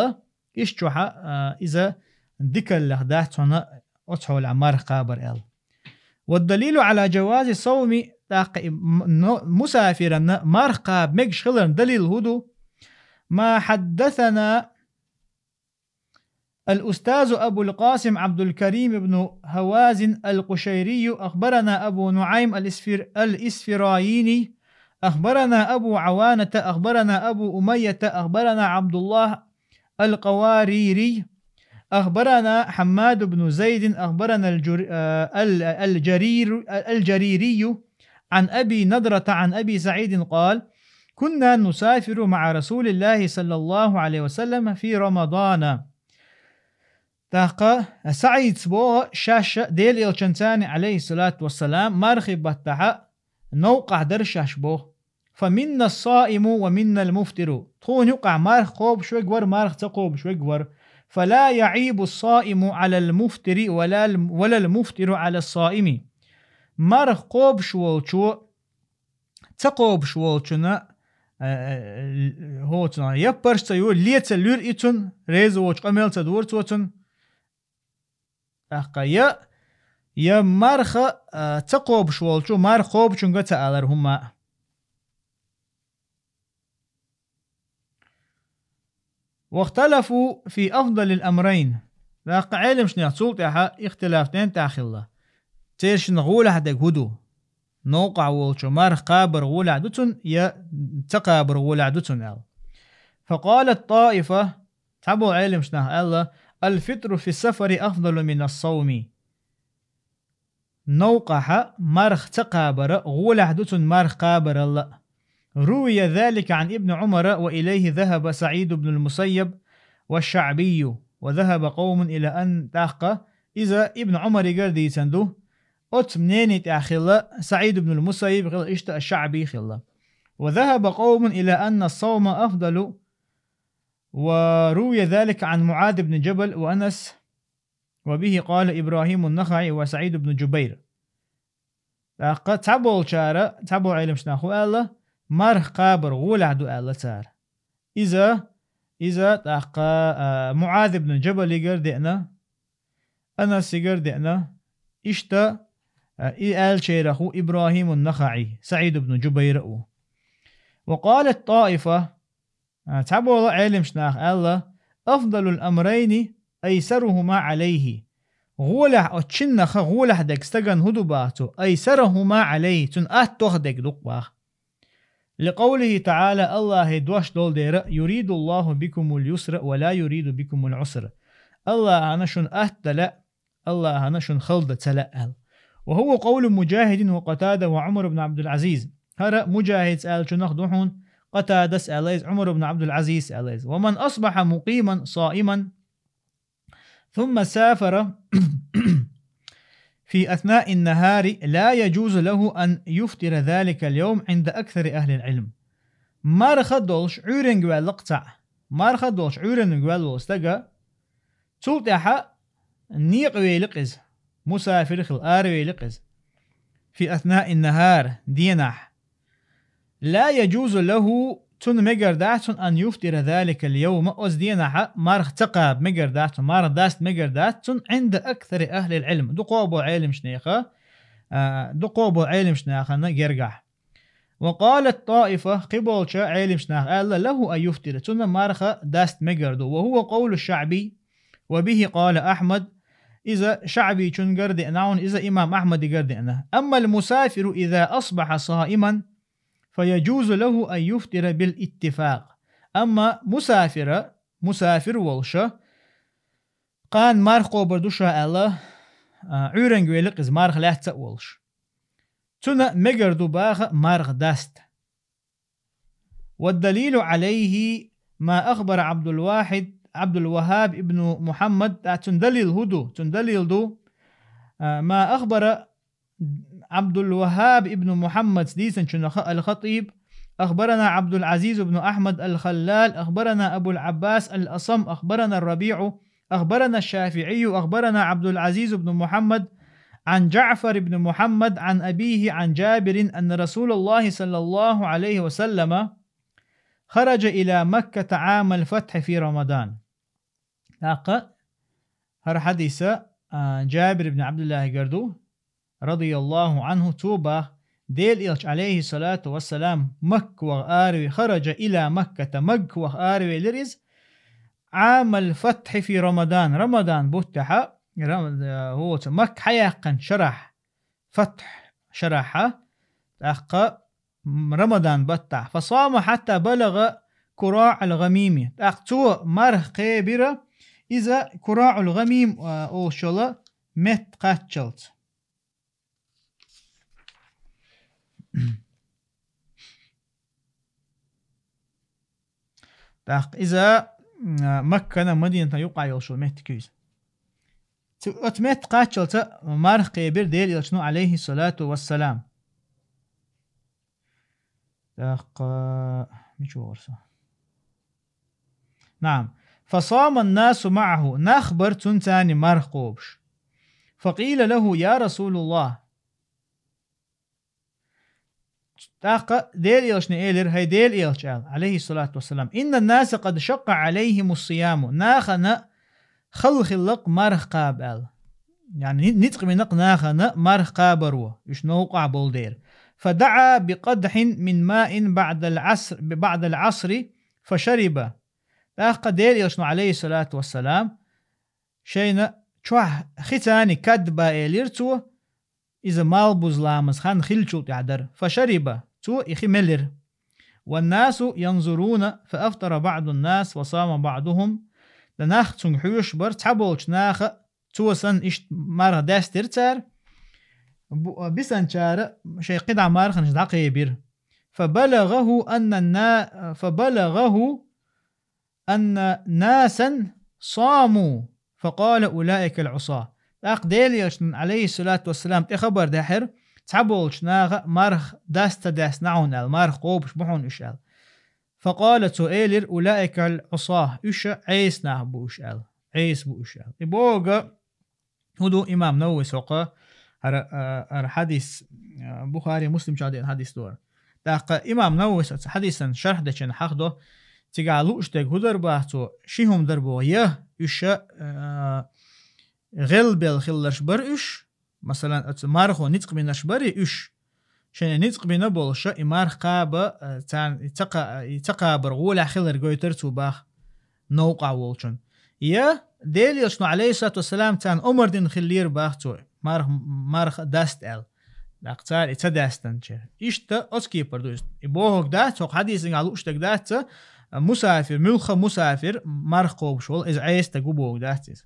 иштта чохь, а, иза дикаллех дац хьуна оцу хьолехь марха кхабар аьлла. والدليل على جواز صوم, тӀаккха и м-, но-, мусафиранна марха кхаба мегаш хиларна далил хӀун ду? ما حدثنا الأستاذ أبو القاسم عبد الكريم بن هوازن القشيري، أخبرنا أبو نعيم الإسفر-، الإسفرايني، أخبرنا أبو عوانة، أخبرنا أبو أمية، أخبرنا عبد الله القواريري، أخبرنا حماد بن زيد، أخبرنا الجر-، آه، ال-، الجرير-، الجريري عن أبي نضرة عن أبي سعيد قال: كنا نسافر مع رسول الله صلى الله عليه وسلم في رمضان. ТӀаккха СаӀида боху, шаьш Делан элчанца, عليه الصلاة والسلام, мархи баттахь новкъахь дара шаьш боху. فمنا الصائم ومنا المفطر. Тхуна юкъахь марха кхобуш верг вара, марха ца кхобуш верг вара. فلا يعيب الصائم على المفطر ولا الم-، ولا المفطر على الصائم. Марха кхобуш волчо ца кхобуш волчунна, э, э, хӀоцунах яппарш ца йора, ле ца луьра и цунна, реза воцу къамел ца дора цо цунна. ТӀаккха я, я марха, а, ца кхобуш волчу, марха кхобучунга ца алара хӀумма а. واختلفوا في أفضل الأمرين. ТӀаккха Ӏеламнех цул тӀаьхьа ихтилаф ден тӀехь хилла. Цершинна гӀолехь дерг хӀун ду? Новкъахь волчо марха кхабар гӀолехь ду цунна, я ца кхабар гӀолехь ду цунна аьлла. فقالت طائفة, цхьаболу Ӏеламнех аьлла: الفطر في السفر أفضل من الصوم. Новкъахь марха ца кхабар гӀолехь ду цунна марха кхабарал а. روي ذلك عن ابن عمر وإليه ذهب سعيد بن المسيب والشعبي وذهب قوم إلى أن, тӀаккха иза Ибн Ӏумаригара дийцина ду. Оцу мнени тӀехь хилла СаӀид ибн ал-Мусаййиб хилла, иштта аш-ШаӀби хилла. وذهب قوم إلى أن الصوم أفضل، وروي ذلك عن معاذ بن جبل وأنس، وبه قال إبراهيم النخعي وسعيد بن جبير. ТӀаккха цхьаболчара, цхьаболу Ӏеламнех хӀу аьлла, марха кхабар гӀолехь ду аьлла цара. Иза, иза тӀаккха, а, МуӀаз ибн Джабалигара деана, Анасигара деана, иштта, а, и аьллачарах ву ИбрахӀимун-НахаӀи, СаӀид ибн Джубайр а ву. وقالت طائفة, а, цхьаболу Ӏеламнех аьлла: أفضل الأمرين أيسرهما عليه. ГӀолехь, оцу шиннах гӀолехь дерг стагана хӀу ду баха цо, أيسرهما عليه, цунна аттох дерг ду-кх баха. لقوله تعالى, АллахӀа дош долу дера: يريد الله بكم اليسر ولا يريد بكم العسر. АллахӀана шуна атта дан лаьа, АллахӀана шуна хала дан ца лаьа аьлла. وهو قول مجاهد وقتادة وعمر بن عبد العزيز. ХӀара МуджахӀида аьллачунах ду хьуна, Къатадас аьлла иза, Ӏумар ибн Ӏабдул-Ӏазизас аьлла иза. ومن أصبح مقيما صائما ثم سافر في أثناء النهار لا يجوز له أن يفطر ذلك اليوم عند أكثر أهل العلم. Марха долуш Ӏуьйренга ваьлла-кх цхьаъ. Марха долуш Ӏуьйренга ваьлла волу стага, цул тӀаьхьа некъа вели-кх иза, мусафир хила аравели-кх иза. في أثناء النهار, денахь. لا يجوز له, цунна мегар дац цунна, أن يفطر ذلك اليوم, оцу денахьа марха ца кхаба мегар дац цунна, марха даста мегар дац цунна, عند أكثر أهل العلم, дукхо болу Ӏеламчу неха, а, дукхо болу Ӏеламчу нахана гергахь. وقالت طائفة, кхиболчу Ӏеламчу наха аьлла, له أن يفطر, цунна марха даста мегар ду. وهو قول الشعبي، وبه قال أحمد, иза ШаӀбичунгара деана, иза имам Ахьмадигара деана. أما المسافر إذا أصبح صائما فيجوز له أن يفطر بالاتفاق. Амма мусафира, мусафир волуша, кхана марха кхобур ду ша аьлла, а, Ӏуьйренга вели-кх иза, марха лаьцна а волуш. Цунна мегар ду баха марха даста. والدليل عليه ما أخبر عبد الواحد، عبد الوهاب ابن محمد, а, цуьнан далил хӀун ду? Цуьнан далил ду, а, ما أخبر عبد الوهاب ابن محمد, дийцинчунах الخطيب, أخبرنا عبد العزيز بن أحمد الخلال، أخبرنا أبو العباس الأصم، أخبرنا الربيع، أخبرنا الشافعي، أخبرنا عبد العزيز بن محمد عن جعفر بن محمد عن أبيه عن جابر أن رسول الله صلى الله عليه وسلم خرج إلى مكة عام الفتح في رمضان. ТӀаккха хӀара хьадиса, а, Джабир ибн Абдуллахьигара ду, رضي الله عنه, цо бах, Делан Элча, عليه الصلاة والسلام, Макка ваха араве-, خرج إلى مكة, Макка ваха аравелира иза, عام الفتح في رمضان, Рамадан буттехьа, Рам-, а, хӀоца Макка хьаяьккхинчу шарахь, фатхь шарахьа, тӀаккха, м, Рамадан баттахь. فصام حتى بلغ كراع الغميم. ТӀаккха цо марха кхебира, иза Кураъул-ГӀамим, а, олуш йолу метта кхаччалц. ТӀаккха иза, м, Маккана, Мадината юкъахь йолуш йолу меттиг ю иза. Цу, оцу метта кхаччалца марха кхебира Делан Элчано, عليه الصلاة والسلام. ТӀаккха, мича вахара со? نعم. فصام الناس معه. Нах бара цунца марха кхобуш. فقيل له: يا رسول الله. ТӀаккха Делан Элчане элира: «ХӀай Делан Элча», – аьлла, عليه الصلاة والسلام, «إن الناس قد شق عليهم الصيام». Нахана хала хилла-кх марха кхаба аьлла. Яъни, ни-, ницкъ бина-кх нахана марха кхабаро, уьш новкъахь болу дела. فدعا بقدح من ماء بعد العصر، بعد العصر فشرب. ТӀаккха Делан Элчано, عليه الصلاة والسلام, шайна чохь хи цани кад ба элира цо, иза малбуза ламаз хан хиллачул тӀаьхьа дара. فشرب, цо и хи мелира. والناس ينظرون فأفطر بعض الناس وصام بعضهم. Ткъа нах цунга хьоьжуш бара, цхьаболчу наха цо санна иштта марха даьстира цара, бу-, бисанчара шайн кхидӀа марханаш дӀакхебира. فبلغه أن النا-، فبلغه أن ناسا صاموا فقال: أولئك العصاة. ТӀаккха Делан Элчанна, عليه الصلاة والسلام, тӀе хабар даьхьира, цхьаболчу наха марха даста ца даьстина хьуна аьлла, марха кхобуш бу хьуна уьш аьлла. فقال, цо элира: أولئك العصاة, уьш Ӏеса нах бу уьш аьлла, Ӏеса бу уьш аьлла. И бохург, хӀун ду имам Нававис хӀокху, хӀара, а, хӀара хьадис, а, Бухари, Муслимчохь деана хьадис ду хӀара. ТӀаккха имам Нававис оцу хьадисан шархь дечун хьахдо, цигахь лууш дерг хӀун дара боху цо, ши хӀума дара боху, я уьш, а, гӀелбелла хилларш бара уьш, масалан, оцу мархо ницкъ бинарш барий уьш, шайна ницкъ бина болуша, и марха кхаба, а, царна и ца кха-, и ца кхабар гӀолехь хилар гойтура цо боху новкъахь волчун. Я Делан Элчано, عليه الصلاة والسلام, царна омра дина хиллера боху цо, марх-, марха даста аьлла. ТӀаккха цара и ца даьстинчара. Иштта оцу кепара ду иза. И бохург дац, хӀокху хьадисехь лууш дерг дац, а, мусафир, муьлхха мусафир, марха кхобуш волу, иза Ӏеса стаг ву бохург дац иза.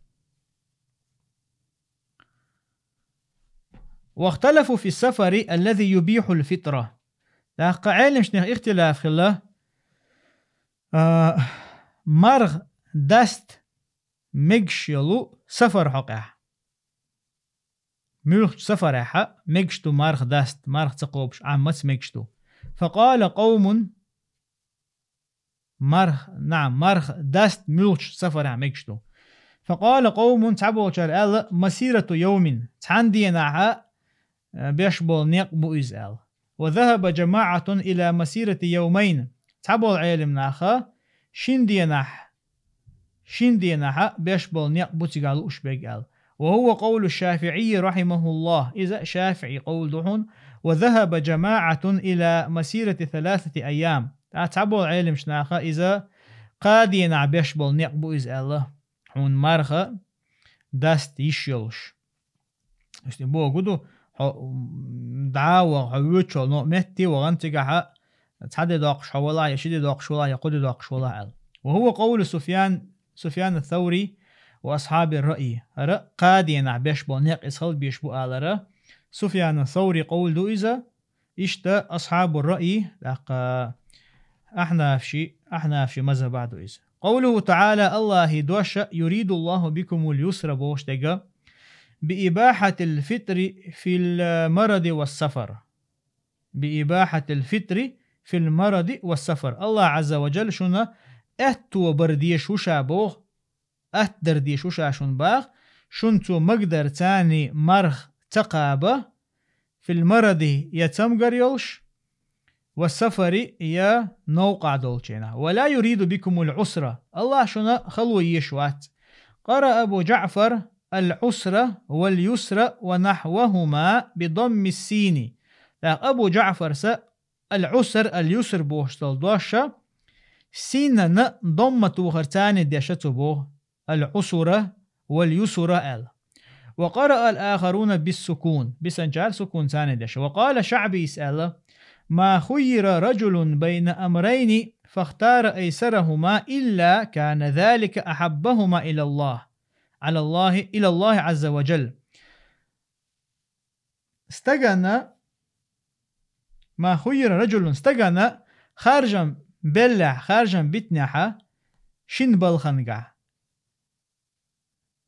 واختلفوا في السفر الذي يبيح الفطر. ТӀаккха Ӏеламчу нехан ихтилаф хилла, а, марха даста мегаш йолу сафар хьокъехь. муьлххачу сафарехьа мегаш ду марха даста, марха ца кхобуш Ӏаммаца мегаш ду. فقال قوم, марха, наӀам, марха даста муьлххачу сафарехьа мегаш ду. فقال قوم, цхьаболчара аьлла: مسيرة يوم, цхьана денахьа, э, беш болу некъ бу иза аьлла. وذهب جماعة إلى مسيرة يومين, цхьаболу Ӏелам наха шина денахь, шина денахьа беш болу некъ бу цигахь лууш берг аьлла. وهو قول الشافعي رحمه الله, иза ШафиӀи къовла ду хьуна. وذهب جماعة إلى مسيرة ثلاثة أيام, тӀаккха цхьаболу Ӏеламчу наха иза кхаа денахь беш болу некъ бу иза аьлла, хьуна марха даста йиш йолуш. Иштта боху ду, хьо, м, дӀа а ваха, хьо воьдучу хьоло метте вахана, цигахьа цхьа де доккхуш хьо валахь, я ши де доккхуш валахь, я кхо де доккхуш валахь аьлла. وهو قول سفيان, سفيان الثوري وأصحاب الرأي. ХӀара кхаа денахь беш болу некъ иза хила безаш бу алара, Суфьяна Саври къовла ду иза, иштта асхьабу раъи, тӀаккха ахьнафши, ахьнафши мазхабахь ду иза. قوله تعالى, Аллахьи дош, يريد الله بكم اليسر бохуш дерг, بإباحة الفطر في المرض والسفر. بإباحة الفطر في المرض والسفر. Аллахь Ӏазза ва Джалла шуна аьтто бар дезаш ву ша боху, атта дар дезаш ву ша шуна боху, шуна цо магадарца марха ца кхаба, في المرض, я цамгар йолуш, والسفر, я новкъахь долчу хенахь. ولا يريد بكم العسر. Аллахь шуна хало езаш вац. قرأ أبو جعفر العسر واليسر ونحوهما بضم السين. ТӀаккха Абу Джаъфарса ал-Ӏуср, ал-Юср бохуш долу дош, синана домма тохарца деша цо боху, ал-Ӏусура вал-Юсура аьлла. وقرأ الآخرون بالسكون, бисанчара сукунца деша. وقال الشعبي аьлла: ما خير رجل بين أمرين فاختار أيسرهما إلا كان ذلك أحبهما إلى الله, على الله, إلى الله عز وجل. Стагана, ما خير رجل, стагана харжам беллехь, харжам битинехьа шин балхангахь.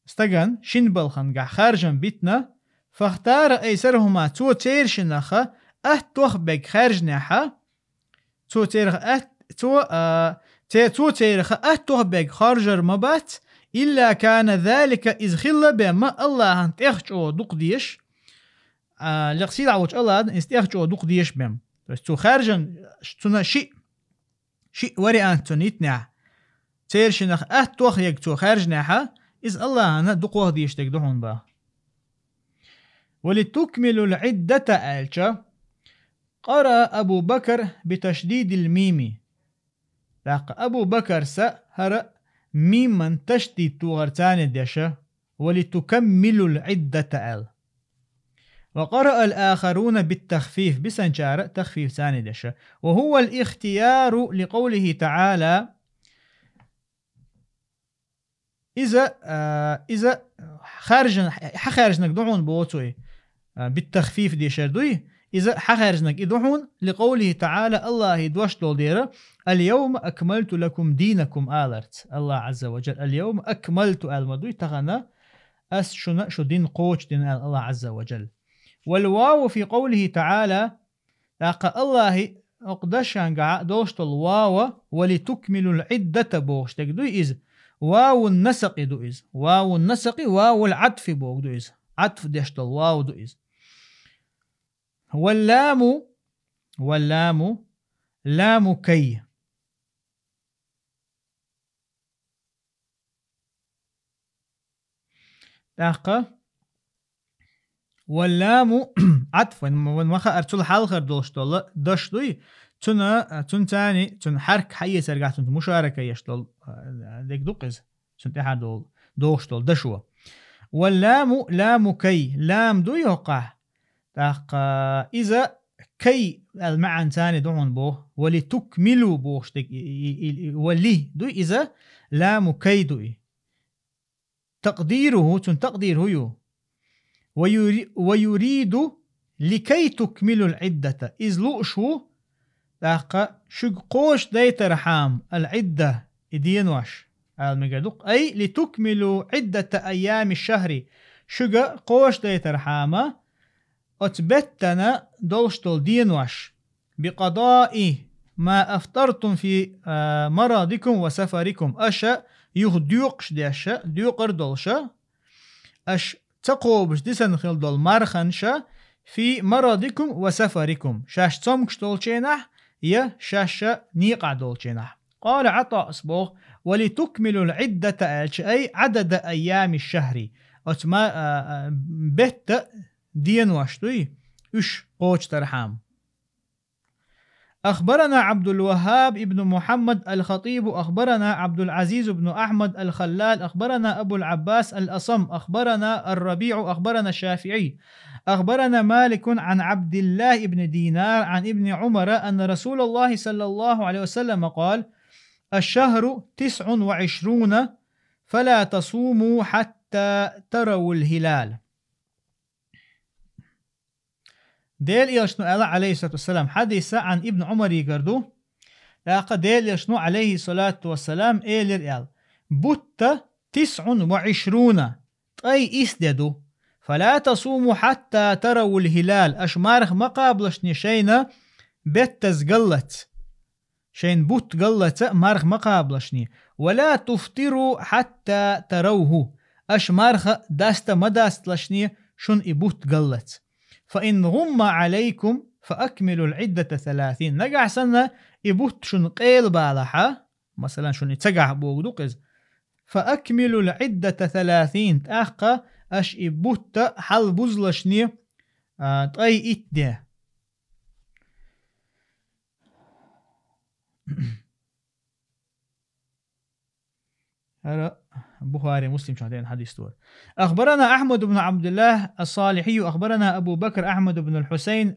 Стагана шин балхангахь харжам битина, فاختار أيسرهما, цо церан шинаха атта тох берг хаьржинехьа, цо церах атта, цо, а, це-, цо церах атта тох берг харжар ма бац, إلا كان ذلك, иза хилла бен ма Аллахьан тӀех чӀогӀа дукха дезаш, а, лекха сийлахь волчу Аллахьан иза тӀех чӀогӀа дукха дезаш бен. То есть цо хаьржан, цуьнан шиъ, шиъ вариант цуьнан йитинехь, церан шинах атта тох ерг цо хаьржинехьа, иза Аллахьана дукхох дезаш дерг ду хьуна боху. ولتكملوا العدة аьлча, قرأ أبو بكر بتشديد الميم. ТӀаккха Абу Бакарса хӀара миман ташдид тохарца деша, ولتكملوا العدة аьлла. وقرأ الآخرون بالتخفيف, бисанчара тахфифца деша. وهو الاختيار لقوله تعالى, иза, а, иза харжан-, хьахаьржинарг ду хьуна боху цо, а, бит-тахфиф дешар дуй, иза хьахаьржинарг и ду хьуна, لقوله تعالى, Аллахьи дош долу дера, اليوم أكملت لكم دينكم аларца. Аллахь Ӏазза ва Джалла, اليوم أكملت аьлла ма дуй, тахана ас шуна шу дин кхочушдина аьлла Аллахь Ӏазза ва Джалла. والواو في قوله تعالى, тӀаккха Аллахьи оцу дашангахь долуш долу вава, ولتكملوا العدة бохуш дерг дуй иза. Вавун насакъи ду иза. Вавун насакъи, вавул Ӏатфи боху ду иза. Ӏатф деш долу вава ду иза. واللام, واللام, لام كي. ТӀаккха, واللام عطف, вайн, вайн ма хаара, цул хьалхара долуш долу даш дуй, цуьнан, цуьнан царна, цуьнан хьарк хьаэцаргахь, цуьнца мушарака еш долу, а, дерг ду-кх иза, цуьнан тӀаьхьа долу, дохуш долу дашо. واللام لام كي, лам дуй хӀокхахь, тӀаккха иза кай аьлла маьӀна царна ду хьуна боху, ولتكملوا бохуш дерг, и, и, и, и, вали дуй иза, لام كي ду и. تقديره, цуьнан такъдир хӀун ю? ويري-, ويريد لكي تكملوا العدة. Иза лууш ву, тӀаккха шуьга кхочушдайтархьама, العدة, и денош, ала мегар ду-кх. أي لتكملوا عدة أيام الشهر. шуьга кхочушдайтархьама оцу беттана долуш долу денош, بقضاء ما أفطرتم في, а, مرضكم وسفركم, аша юха доькъуш деш, доькъур долуш, аша ца кхобуш дисина хила долу марханаш, في مرضكم وسفركم, шаьш цомгуш долчу хенахь я шаьш некъахь долчу хенахь. قال عطاء, ас боху, ولتكملوا العدة аьлча, أي عدد أيام الشهر. Оцу ма-, а, а, бетта денош дуй, уьш кхочушдархьама. أخبرنا عبد الوهاب ابن محمد الخطيب، أخبرنا عبد العزيز بن أحمد الخلال، أخبرنا أبو العباس الأصم، أخبرنا الربيع، أخبرنا الشافعي، أخبرنا مالك عن عبد الله بن دينار عن ابن عمر أن رسول الله صلى الله عليه وسلم قال: الشهر تسع وعشرون، فلا تصوموا حتى تروا الهلال. Делан Элчано аьлла, Ӏалайхиссалату вассалам, хьадис Ӏан Ибн Ӏумаригара ду, тӀаккха Делан Элчано, Ӏалайхиссалату вассалам, элира аьлла: بت تسع وعشرون, ткъе исс де ду. فلا تصوموا حتى تروا الهلال, аша марха ма кхабалашне шайна беттаза галлалц. Шайн бутт галлалц марха ма кхабалашне. ولا تفطروا حتى تروه. Аша марха даста ма дасталашне шуна и бутт галлалц. فإن غم عليكم فأكملوا العدة ثلاثين. Нагахь санна и бутт шуна къелабалахьа, масалан, шуна и цагахь богу ду-кх иза. فأكملوا العدة ثلاثين. ТӀаккха аша и бутт хьалабузалашне, а, ткъе итт де. ХӀара Бухари, Муслим чохь деана хьадис ду. أخبرنا أحمد بن عبد الله الصالحي، أخبرنا أبو بكر أحمد بن الحسين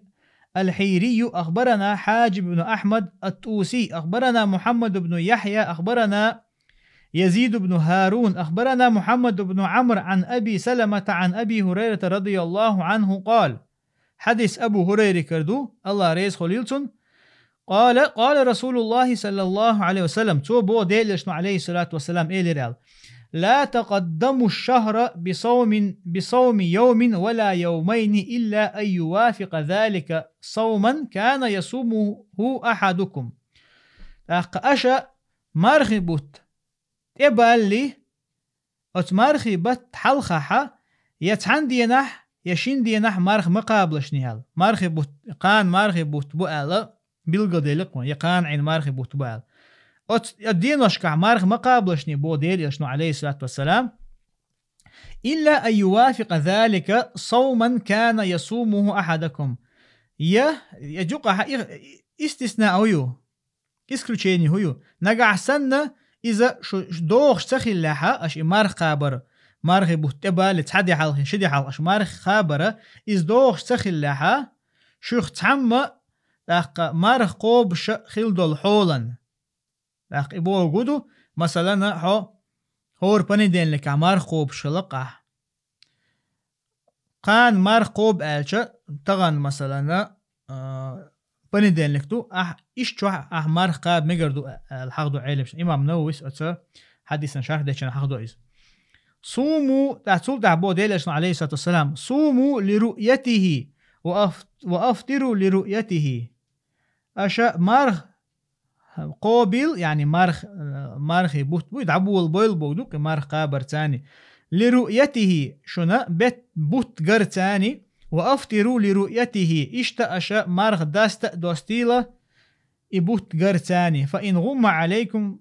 الحيري، أخبرنا حاجب بن أحمد الطوسي، أخبرنا محمد بن يحيى، أخبرنا يزيد بن هارون، أخبرنا محمد بن عمرو عن أبي سلمة عن أبي هريرة رضي الله عنه قال. Хьадис Абу Хурайригара ду, Аллах реза хуьлийла цунна. قال: قال رسول الله صلى الله عليه وسلم. Цо боху Делан Элчано, Ӏалайхиссалату вассалам, элира аьлла: لا تقدموا الشهر بصوم، بصوم يوم ولا يومين إلا أن يوافق ذلك صوما كان يصومه أحدكم. ТӀаккха аша мархи бутт тӀебалли, оцу мархи бутт хьалхахьа, я цхьана денахь, я шина денахь марха ма кхабалашне аьлла. Мархи бутт, кхана мархи бутт бу аьлла, билгалделира-кх вайна, я кхана Ӏийна мархи бутт бу аьлла. Оцу, я деношкахь марха ма кхабалашне боху Делан Элчано, Ӏалайхиссалату вассалам. إلا أن يوافق ذلك صوما كان يصومه أحدكم. Я, я юкъахьа и-, истисна а ю. Исключение хӀун ю? Нагахь санна, иза шу, шу догӀуш ца хиллехьа, аша и марха кхабар, мархи бутт тӀебалли, цхьа де хьалха, ши де хьалха аша марха кхабар, иза догӀуш ца хиллехьа, шух цхьамма, тӀаккха марха кхобуш хила долу хьолан. ТӀаккха и боху ду, масалана, хьо хӀора понедельникахь марха кхобуш хилла-кх ахь. Кхана марха кхоба аьлча, тахана, масалана, а, понедельник ду, ахь иштта чохь ахь марха кхаба мегар ду аьлла хьахадо Ӏеламнаха. Имам Нававис оцу хьадисан шарх дечина хьахадо иза. صوموا, тӀаккха цул тӀаьхьа боху Делан Элчано, Ӏалайхиссалату вассалам: صوموا لرؤيته وأف-، وأفطروا لرؤيته. Аша марха кхобийла, яъни марх-, мархи бутт буй, дӀаболабойла боху ду-кх и марха кхабарца. لرؤيته, шуна бет-, бутт гарца, وأفطروا لرؤيته, иштта аша марха даста а достийла и бутт гарца. فإن غم عليكم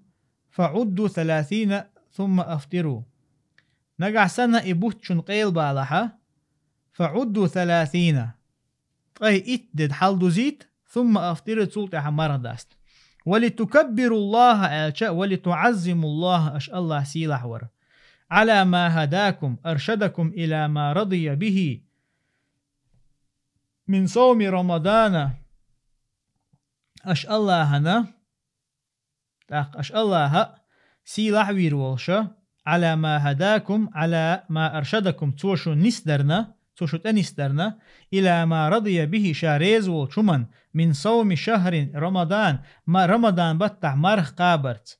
فعدوا ثلاثين ثم أفطروا. Нагахь санна и бутт шуна къелабалахьа, فعدوا ثلاثين. Ткъе итт де хьалдузийта, ثم أفطروا, цул тӀаьхьа марха даста. ولتكبروا الله аьлча, ولتعظموا الله, аша Аллах сийлахь вара. على ما هداكم، أرشدكم إلى ما رضي به من صوم رمضان. Аша Аллахьана, тӀаккха аша Аллахьа сийлахь вийр волуша, على ما هداكم، على ما أرشدكم, цо шу нисдарна, цо шу тӀенисдарна, إلى ما رضي به, ша реза волчу хӀуман, من صوم شهر رمضان, ма-, Рамадан баттахь марха кхабарца.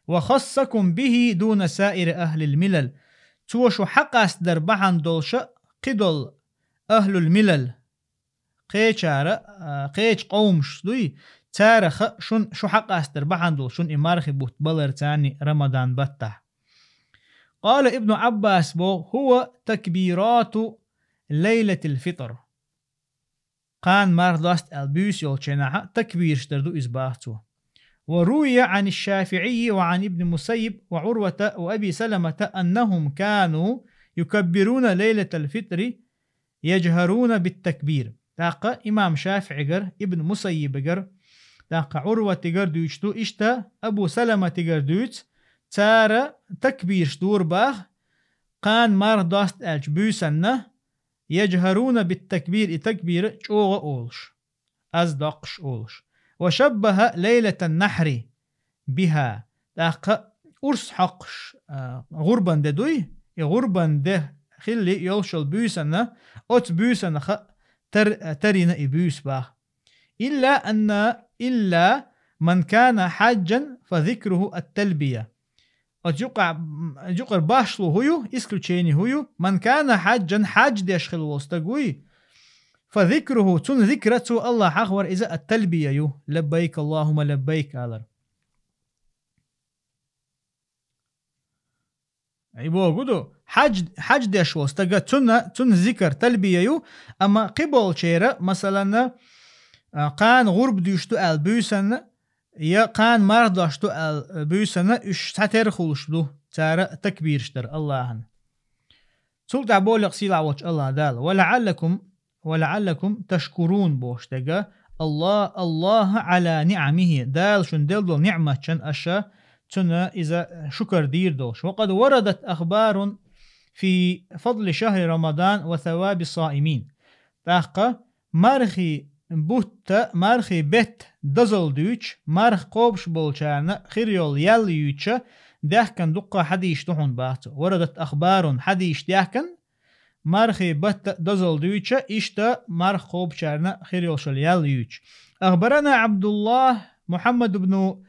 وخصكم به دون سائر أهل الملل. цо шу хьакъастдар бахьана долуша кхидолу ахлул милал, кхечара, а, кхечу къовмаш дуй, цараха шун шу хьакъастдар бахьана долу шун и мархи бутт балар царни Рамадан баттахь. Къала Ибну Аббас бо: «Хува такбирату лайлатил фитр». Кхана марх доста аьлла буьйса йолчу хенахь такбираш дар ду иза баха цо. Ва руя ан Шафиъи ва ан Ибн Мусаййиб ва Урвата ва Аби Саламата аннахум кану юкаббируна лайлатал фитри яджхаруна бит-такбир. ТӀаккха имам ШафиӀигара, Ибн Мусаййибигара, тӀаккха Урватигара дуьйцуш ду, иштта Абу Саламатигара дуьйцу, цара такбираш дора баха, кхана марх доста аьлча буьйсанна, яджхаруна бит-такбир, и такбира чӀогӀа олуш, аз доккхуш олуш. Ва шаббаха лайлатан нахьри биха. ТӀаккха урс хьокхуш, а, гӀурбан де дуй, и гӀурбан де хилли йолуш йолу буьйсанна, оцу буьйсанна ха-, тар-, тарина и буьйса баха. Илла анна, илла ман кана хьаджан фа зикруху ат-талбия. Оцу юкъа-, юкъара башло хӀу ю, исключение хӀу ю, ман кана хьаджан, хьадж деш хилла волу стаг вуй, фа зикруху, цунна зикра цо Аллах хьахвар иза ат-талбия ю, лаббайк Аллахумма лаббайк алар. И богу ду, хьадж, хьадж деш волу стага цунна, цунна зикар талбия ю, амма кхиболчера, масаланна, а, кхана гӀурба дуьш ду аьлла буьйсанна, я кхана марх дош ду аьлла буьйсанна, уьш цхьатерра хуьлуш ду, цара такбираш дар Аллахьан. Цул тӀаьхьа болу сийлахь волчу Аллах Дала: «Ва лаӀаллакум, ва лаӀаллакум ташкурун», бохуш дерг, Алла-, Аллаха Ӏала ниӀамихи, Дала шуна делла долу ниӀматчан аша цунна иза шукар дийр долуш. «Ва къад варадат ахбарун фи фадли шахри Рамадан ва саваби саимин». ТӀаккха мархи бутта, мархи бетта дозалла дуьйцу, марх кхобуш болчарна хир йолу ял юьйцуша даьхкина дуккха хьадийш ду хьуна баха цо. Варадат ахбарун, хьадийш даьхкина, мархи бетта дозалла дуьйцуша, иштта марх кхобучарна хир йолуш йолу ял юьйцуш. Ахбарана Абдуллах Мухаммад ибн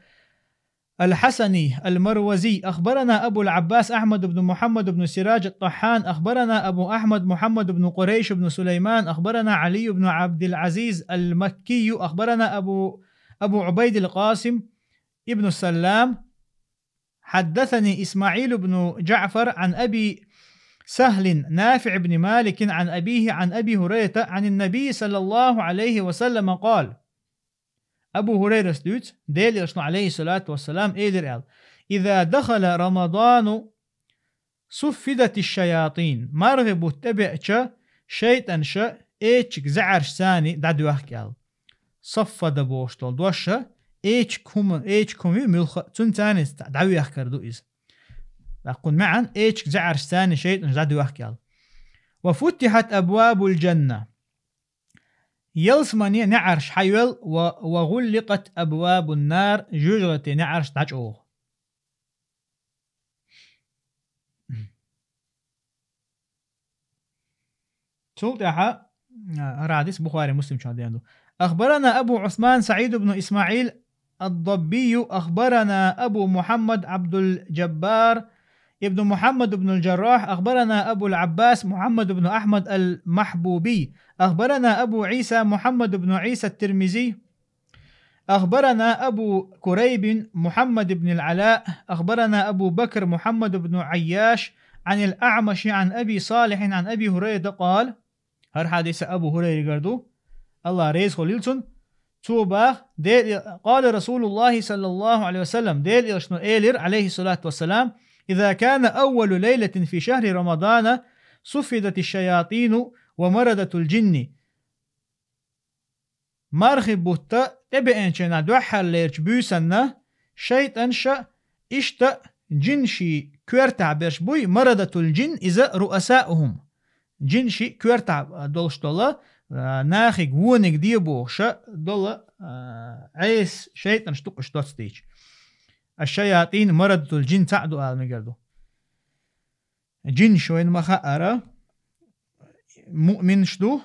الحسني المروزي، أخبرنا أبو العباس أحمد بن محمد بن سراج الطحان، أخبرنا أبو أحمد محمد بن قريش بن سليمان، أخبرنا علي بن عبد العزيز المكي، أخبرنا أبو، أبو عبيد القاسم ابن السلام، حدثني إسماعيل بن جعفر عن أبي سهل نافع بن مالك عن أبيه عن أبي هريرة عن النبي صلى الله عليه وسلم قال: Абу Хурайрас дуьйцу, Делан Элчано, алейхиссалату вассалам, элира аьлла: «Иза дахала Рамадану суффидати шаятин». Мархи бутт тӀебеача, шайтӀанша эчиг заьӀарш царни дӀадоьхка аьлла. Саффада бохуш долу доша, эчиг хӀума, эчиг хӀума ю муьлхха а, цунна царни дӀавехкар ду иза. ТӀаккха кхунна маьӀан эчиг заьӀарш царни шайтӀанша дӀадоьхка аьлла. «Ва футтихат абвабул джанна». Ялсамане неӀарш хьайоьллу, ва, ва гӀулликъат абвабун нар, жоьжахате неӀарш дӀачӀогӀу. Цул тӀаьхьа, а, хӀара хьадис Бухари, Муслим чохь деана ду. أخبرنا أبو عثمان سعيد بن إسماعيل الضبي، أخبرنا أبو محمد عبد الجبار ابن محمد بن الجراح، أخبرنا أبو العباس محمد بن أحمد المحبوبي، أخبرنا أبو عيسى محمد بن عيسى الترمذي، أخبرنا أبو كريب محمد بن العلاء، أخبرنا أبو بكر محمد بن عياش، عن الأعمش عن أبي صالح عن أبي هريرة قال: ХӀара хьадис Абу Хурайригара ду, Аллах реза хуьлийла цунна, цо баха, Дел-, قال رسول الله صلى الله عليه وسلم, Делан Элчано элира, алейхиссалату вассалам: «إذا كان أول ليلة في شهر رمضان صفدت الشياطين ومردة الجن». Мархи бутта тӀебеанчийнахь дуьххьарлерчу буьйсанна шайтӀанша иштта джинший коьртахь берш буй, марадатул джин, иза руасаухум. Джинший коьртахь долуш долу, а, нахиг вониг де бохуша долу, а, Ӏеса шайтӀанаш ду-кх уьш доцдийча. Аш-шаятӀин марадатул джин цхьаъ ду ала мегар ду. Джинш вайна ма хаъара, муъминаш ду,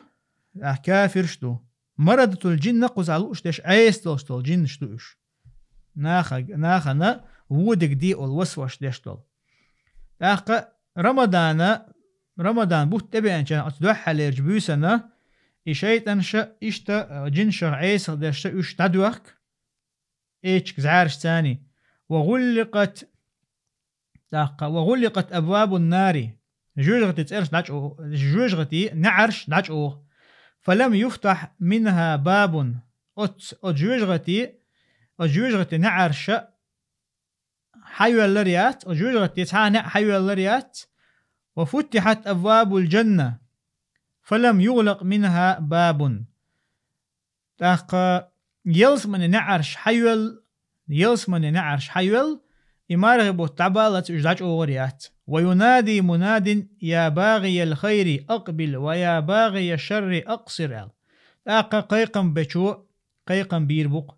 а, кафирш ду. Марадатул джинна кхузахь лууш дерш Ӏеса долуш долу джинаш ду уьш. Наха-, нахана водиг де олу васваш деш долу. ТӀаккха Рамадана, Рамадан бутт тӀебеанча оцу дуьххьарлерчу буьйсанна, и шайтӀанаш иштта, а, жинашах Ӏесалдеш уьш дӀадоьхку, эчиг зӀаьраш царний. Ва гӀулликъат, тӀаккха, ва гӀулликъат абвабун нари, жоьжахати цӀераш дӀачӀо-, жоьжахати неӀарш дӀачӀогӀу. Фалам юфтахь минха бабун, оц-, оцу жоьжахати, оцу жоьжахати неӀарша хьайоьллар яц, оцу жоьжахати цхьа а неӀ хьайоьллар яц. Ва футтихьат абвабул жанна, фалам югӀлакъ минха бабун. ТӀаккха ялсамани неӀарш хьайоьлла, ялсамани неӀарш хьайоьлла, и мархи бутт дӀабаллалц уьш дӀачӀогӀур яц. Ва юнади мунадин: «Я багӀиял хайри, акъбил, ва я багӀияш шарри, акъсир», аьлла. ТӀаккха кхайкхам бечо кхайкхам бийр бу-кх: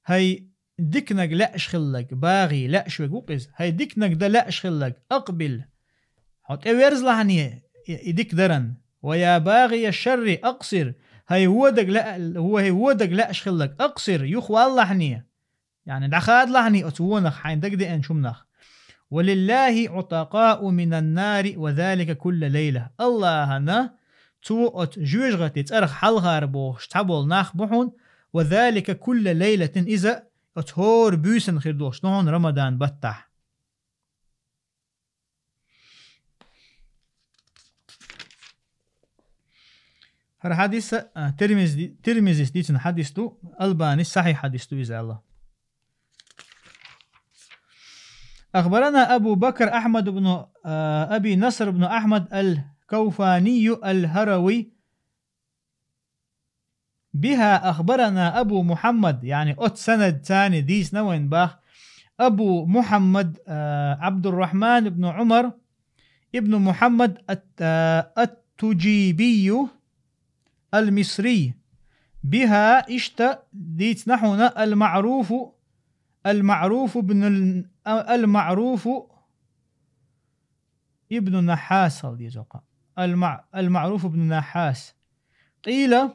«ХӀай диканиг лаьаш хилларг, багӀи, лаьаш верг ву-кх иза, хӀай диканиг дан лаьаш хилларг, акъбил, хьо тӀеверзалахьний и, и дика даран. Ва я багӀияш шарри, акъсир, хӀай вон дерг лаьа-, хӀай вон дерг лаьаш хилларг, акъсир, юхавалалахьний». Яъни дӀахадалахьний оцу вонах хьайна дагадеанчу хӀуманах. «Ва лиллахи утакъау минан нари, ва залика кулла лайла». Аллахьана цо оцу жоьжахати цӀарах хьалхара бохуш цхьаболу нах бу хьуна, «ва залика кулла лайлатин», иза оцу хӀора буьйсанна хир долуш ду хьуна Рамадан баттахь. ХӀара хьадис, а, Тирмизи-, Тирмизис дийцина хьадис ду, Албанис сахьихь хьадис ду иза аьлла. أخبرنا أبو بكر أحمد بن، آه، أبي نصر بن أحمد الكوفاني الهروي بها أخبرنا أبو محمد، يعني أوت سند ثاني ديس نوين باخ، أبو محمد، آه، عبد الرحمن بن عمر ابن محمد الت-، آه، التجيبي المصري. بها اشت ديت نحونا المعروف، المعروف بن ال-، المعروف ابن نحاس، هل ديزوقا. المع-، المعروف بن نحاس. قيل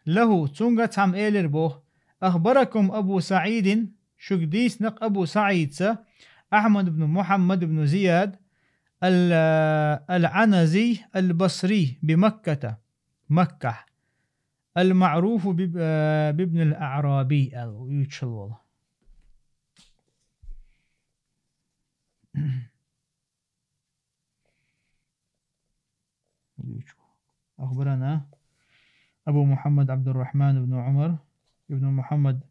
له، цунга цхьамма элира боху: «أخبركم أبو سعيد», шуьга дийцинарг Абу СаӀидца, أحمد بن محمد بن زياد ال-، العنزي البصري بمكة، Маккахь. المعروف بب-، بابن الأعرابي аьлла, уьйцуш волу. أخبرنا أبو محمد عبد الرحمن بن عمر بن محمد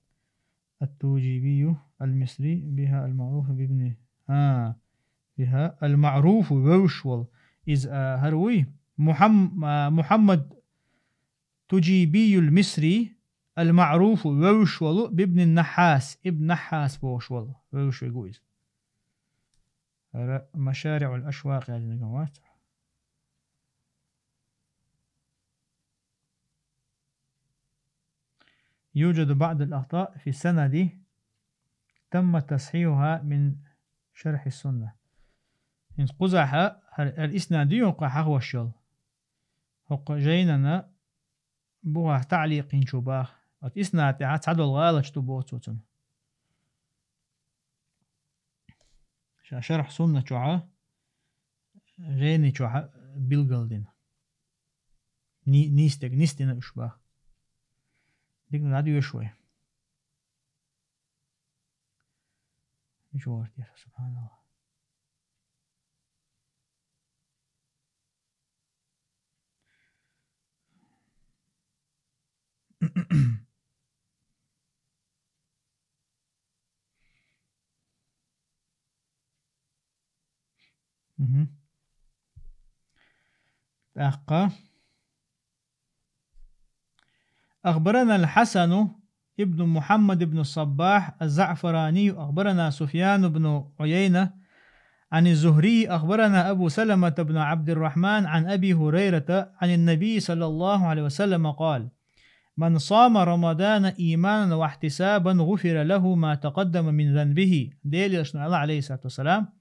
التجيبي المصري بها المعروف بابن، ها، بها المعروف вевзаш волу. Иза, а, хӀара вуй? Мухам-, а, Мухаммад Туджибиюл Мисри, ал-Маъруфу вевзаш волу, бибни Нахьас, ибн Нахьас бохуш волу, вевзаш верг ву иза. ХӀара Машариъул Ашвакъ яздинарг вац. يوجد بعض الأخطاء في السند تم تصحيحها من شرح السنة. ХӀинца кхузахь хӀара, хӀара иснад ю хӀокху хьахош йолу. ХӀокху жайнана бухахь таъликъ хӀинчу баха. Оцу иснад тӀехь цхьадолу гӀалаташ ду боху цо цунна. Ша Шарх Сунна чохь, жайни чохь билгалдина. Ни-, нисдерг, нисдина уьш баха. Дика дӀадоьшу вай. Мича вара те, субханаллах. Мгм. ТӀаккха. أخبرنا الحسن ابن محمد بن الصباح الزعفراني، أخبرنا سفيان بن عيينة عن الزهري، أخبرنا أبو سلمة بن عبد الرحمن عن أبي هريرة عن النبي صلى الله عليه وسلم قال: من صام رمضان إيمانا واحتسابا غفر له ما تقدم من ذنبه. Делан Элчано аьлла, алейхиссалату вассалам,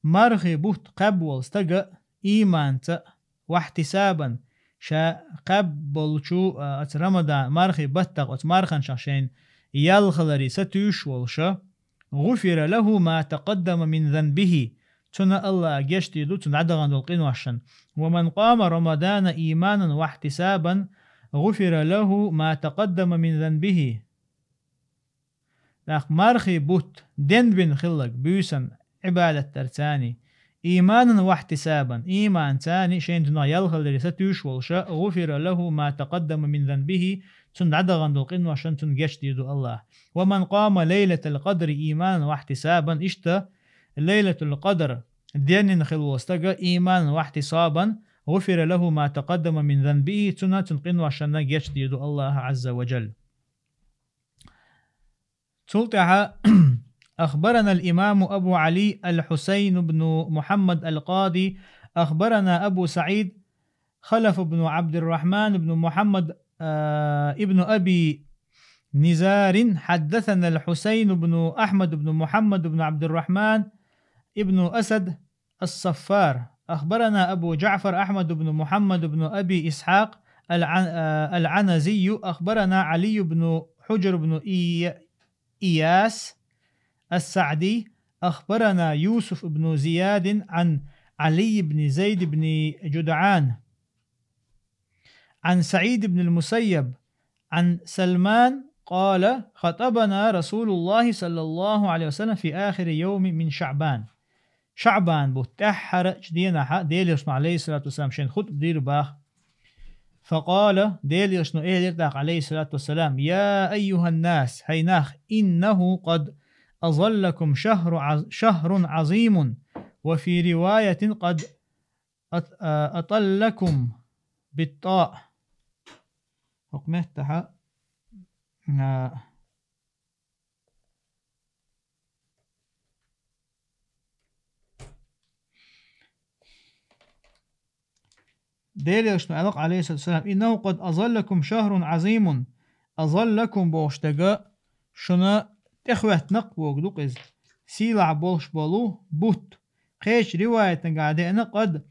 мархи бутт кхаьбна волу стага ийманца, вахьтисабан, ша кхаьбна болчу, а, оцу Рамадан мархи баттах, оцу марханчах шайна ял хиларе сатуьйсуш волуша, غفر له ما تقدم من ذنبه, цунна Аллаха гечдийр ду цунна дӀадахана долу къиношна. «ومن قام رمضان إيمانا واحتسابا غفر له ما تقدم من ذنبه». ТӀаккха мархий бутт денбина хилларг буьйсанна Ӏибадат дарца, иманан вахьтисабан, иманца, шайн динах ялхаллера сатуьйсуш волуша, «غفر له ما تقدم من ذنبه», цунна дӀадахана долу къиношна цунна гечдийр ду Аллаха. «ومن قام ليلة القدر إيمانا واحتسابا», иштта, Лайлатул Къадр денйина хилла волу стага, иманан вахьтисабан, «غفر له ما تقدم من ذنبه», цунна цунна къиношна гечдийр ду Аллаха Ӏазза ва Джалла. Цул тӀаьхьа: أخبرنا الإمام أبو علي الحسين بن محمد القاضي، أخبرنا أبو سعيد خلف بن عبد الرحمن بن محمد، آه، ابن أبي نزار، حدثنا الحسين بن أحمد بن محمد بن عبد الرحمن ابن أسد الصفار، أخبرنا أبو جعفر أحمد بن محمد بن أبي إسحاق العن-، آه، العنزي، أخبرنا علي بن حجر بن إي-، إياس السعدي، أخبرنا يوسف بن زياد عن علي بن زيد بن جدعان، عن سعيد بن المسيب، عن سلمان قال: خطبنا رسول الله صلى الله عليه وسلم في آخر يوم من شعبان. ШаӀбан бутт тӀаьххьарчу денахьа Делан Элчано, Ӏалайхиссалату вассалам, шайна хутба дийр баха. فقال, Делан Элчано элира тӀаккха, Ӏалайхиссалату вассалам: يا أيها الناس, хӀай нах, إنه قد أظلكم شهر ع-، شهر عظيم، وفي رواية قد أط-، آ، أطلكم بالطاء. ХӀокху меттахьа, а, Делан Элчано аьлла, Ӏалайхиссалату вассалам: إنه قد أظلكم شهر عظيم. أظلكم бохуш дерг шуна тӀехӀоьттина бохург ду-кх иза. Сийлахь болуш болу бутт. Кхечу риваятехь деана قد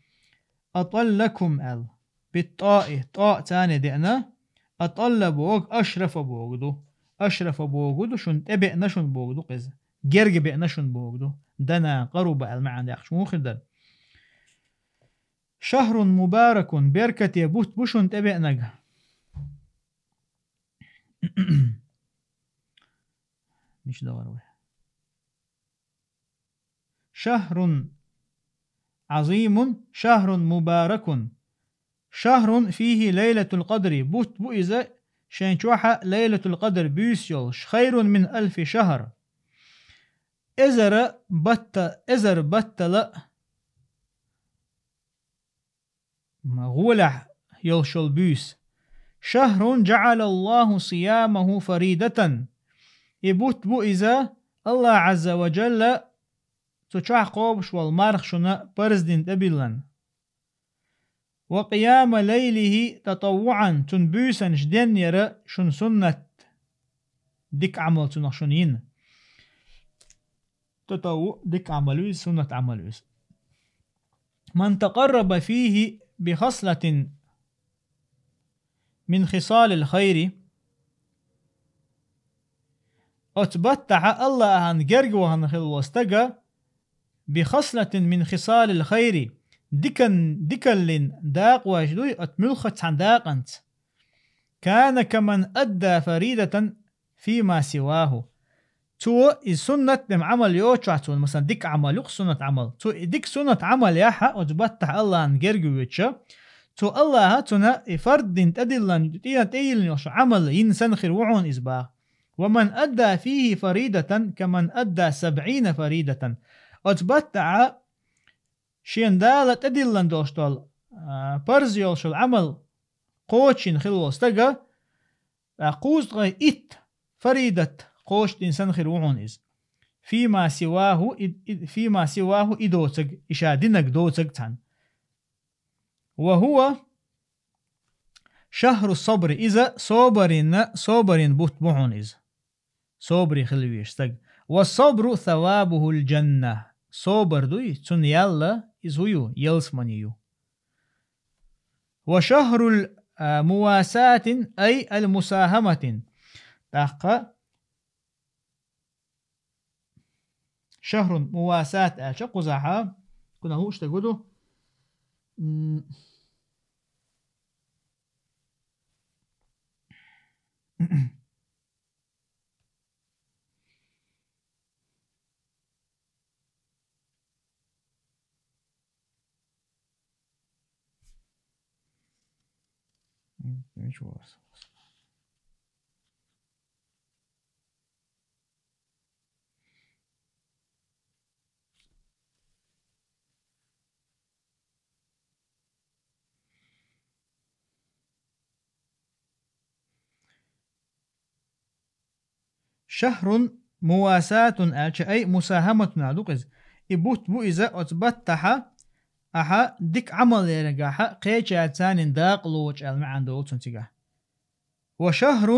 أطلكم аьлла. بالطاء, тӀо царна деана, أطل бохург أشرف бохург ду. أشرف бохург ду, шуна тӀебеана шуна бохург ду-кх иза. Герга беана шуна бохург ду. دنا قرب аьлла маьӀна даккхаш муха хир дара. شهر مبارك, беркате бутт бу шуна тӀебеанарг. Мича дахара вай? شهر عظيم، شهر مبارك، شهر فيه ليلة القدر. Бутт бу иза, шайн чохь Лайлатул Къадр буьйса йолуш. خير من ألف شهر. Эзар батта-, эзар баттала гӀолехь йолуш йолу буьйса. شهر جعل الله صيامه فريضة. И бутт бу иза, Аллах Азза ва Джалла цу чохь кхобуш волу марха шуна парз дина тӀебиллина. وقيام ليله تطوعا, цуьнан буьйсанаш денъяра шуна суннат, дика Ӏамал цунах шуна йина. ТатаввуӀ дика Ӏамал ю иза, суннат Ӏамал ю иза. من تقرب فيه بخصلة من خصال الخير. Оцу баттахь Аллахьан герга вахана хилла волу стага, بخصلة من خصال الخير, дикан-, дикаллин дакъош дуй, оцу муьлххачу цхьана дакъанца. كان كمن أدى فريضة فيما سواه. Цо и суннат дина Ӏамал йоцучохь цунна, масалан, дика Ӏамал ю-кх суннат Ӏамал. Цо и дика суннат Ӏамал яхь оцу баттахь Аллахьан герга воьдуш, цо Аллахьа цунна и фард дина тӀедиллина, тӀе-, тӀейиллина йолуш Ӏамал йина санна хир ву хьуна иза баха. ومن أدى فيه فريضة كمن أدى سبعين فريضة. Оцу баттахь шена Дала тӀедиллина долуш долу, а, парз йолуш йолу Ӏамал кхочушйина хилла волу стага, а, кхузткъе итт фаридат кхочушдина санна хир ву хьуна иза. فيما سواه, и, и, فيما سواه и доцург, и ша динарг доцург цхьаьна. وهو شهر الصبر, иза собарина, собарина бутт бу хьуна иза. Собаре хила везаш стаг. والصبر ثوابه الجنة. Собар дуй, цунна ял, иза хӀун ю, ялсамани ю. وشهر ال-, а, مواساة أي المساهمة. ТӀаккха شهر مواساة аьлча кхузахь, Кхунах лууш дерг ду. М. Ничего. شهر مواساة аьлча, أي مساهمة аьлла ду-кх иза. И бутт бу иза оцу баттахьа, ахьа дика Ӏамал ярехьа, кхечаьрца дакъа лоцуш аьлла маьӀна долу цунна цигахь. وشهر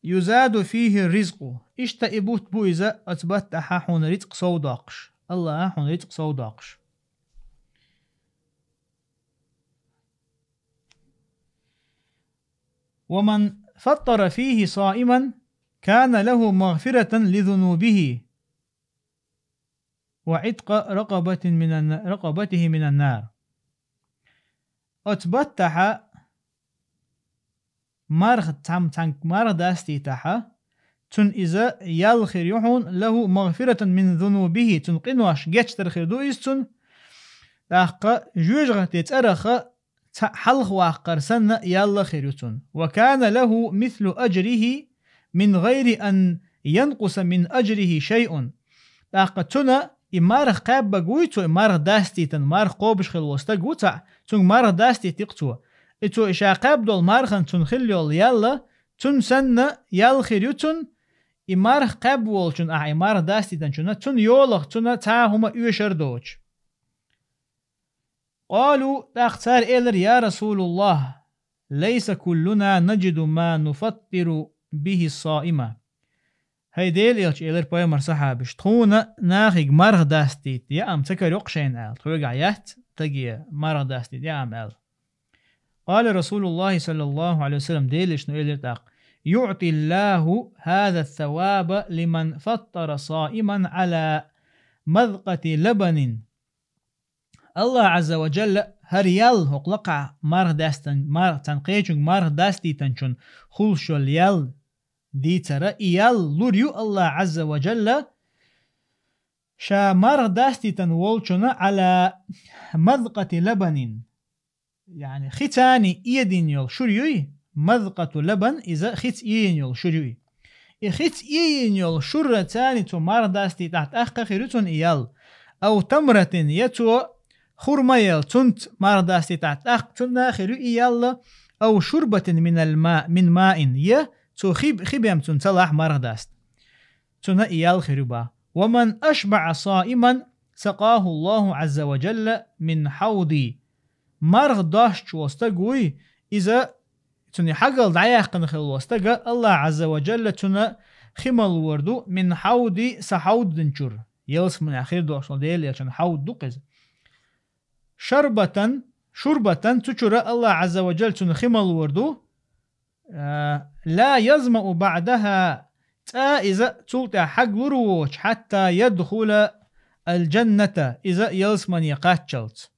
يزاد فيه الرزق. Иштта и бутт бу иза, оцу баттахьа хьуна рицкъ сов доккхуш. АллахӀа хьуна рицкъ сов доккхуш. ومن فطر فيه صائما كان له مغفرة لذنوبه وعتق رقبة من الن-، رقبته من النار. Оцу баттахьа марха, цхьамма цхьаьнга марха дастийтахьа, цунна иза ял хир ю хьуна, له مغفرة من ذنوبه, цунна къинош гечдар хир ду иза цунна. ТӀаккха жоьжахатин цӀараха цхьаъ хьалха ваккхар санна, ял а хир ю цунна. وكان له مثل أجره من غير أن ينقص من أجره شيء. ТӀаккха цунна и марха кхаьбнарг вуй цо, и марха дастийтина, марха кхобуш хилла волу стаг ву цхьаъ, цуьнга марха дастийти-кх цо. И цо и ша кхаьбна долу мархана цунна хилла йолу ял а, цунна санна ял хир ю цунна, и марха кхаьбна волчунна, ахьа и марха дастийтинчунна, цунна йолах цунна цхьа а хӀума оьшур доцуш. قالوا, тӀаккха цара элира: يا رسول الله، ليس كلنا نجد ما نفطر به الصائم. ХӀай Делан элча, элира пайхамаран сахьабаша, тхуна нахе марха дастийта яам ца карайо-кх шайна аьлла, тхоьгахь яц стаге марха дастийта яам аьлла. قال رسول الله صلى الله عليه وسلم, Делан элчано элира тӀаккха: يعطي الله هذا الثواب لمن فطر صائما على مذقة لبن. АллахӀ Ӏазза ва Джалла хӀара ял, хӀокху лакхахь марха дастан-, марха, цхьана кхечуьнга марха дастийтинчунна хуьлуш йолу ял дийцара, и ял лур ю АллахӀ Ӏазза ва Джалла ша марха дастийтина волчунна على مذقة لبن. Яъни, хи царна ийдина йолу шура юй, مذقة لبن, иза хица иййина йолу шура юй. И хица иййина йолу шура царна цо марха дастийтахь, тӀаккха хир ю цунна и ял. أو تمرة, я цо хурма елла, цунца марха дастийтахь, тӀаккха цунна хир ю и ял. أو شربة من الماء, من ماء, я цо хи, хи бен цунна ца лахь марха даста. Цунна и ял хир ю бах. ومن أشبع صائما سقاه الله عز وجل من حوضي. Марха достуш волу стаг вуй, иза цуьнан хьагал дӀаяьккхина хилла волу стага АллахӀ Ӏазза ва Джалла цунна хи малор ду من حوضي, сан хьавд динчуьра. Ялсаманехь хир долуш долу Делан элчан хьавд ду-кх иза. شربة, شربة, цу чуьра АллахӀ Ӏазза ва Джалла цунна хи малор ду, а, لا يظمأ بعدها, цкъа иза цул тӀаьхьа хьаг лур воцуш, حتى يدخل الجنة, иза ялсамане кхаччалц.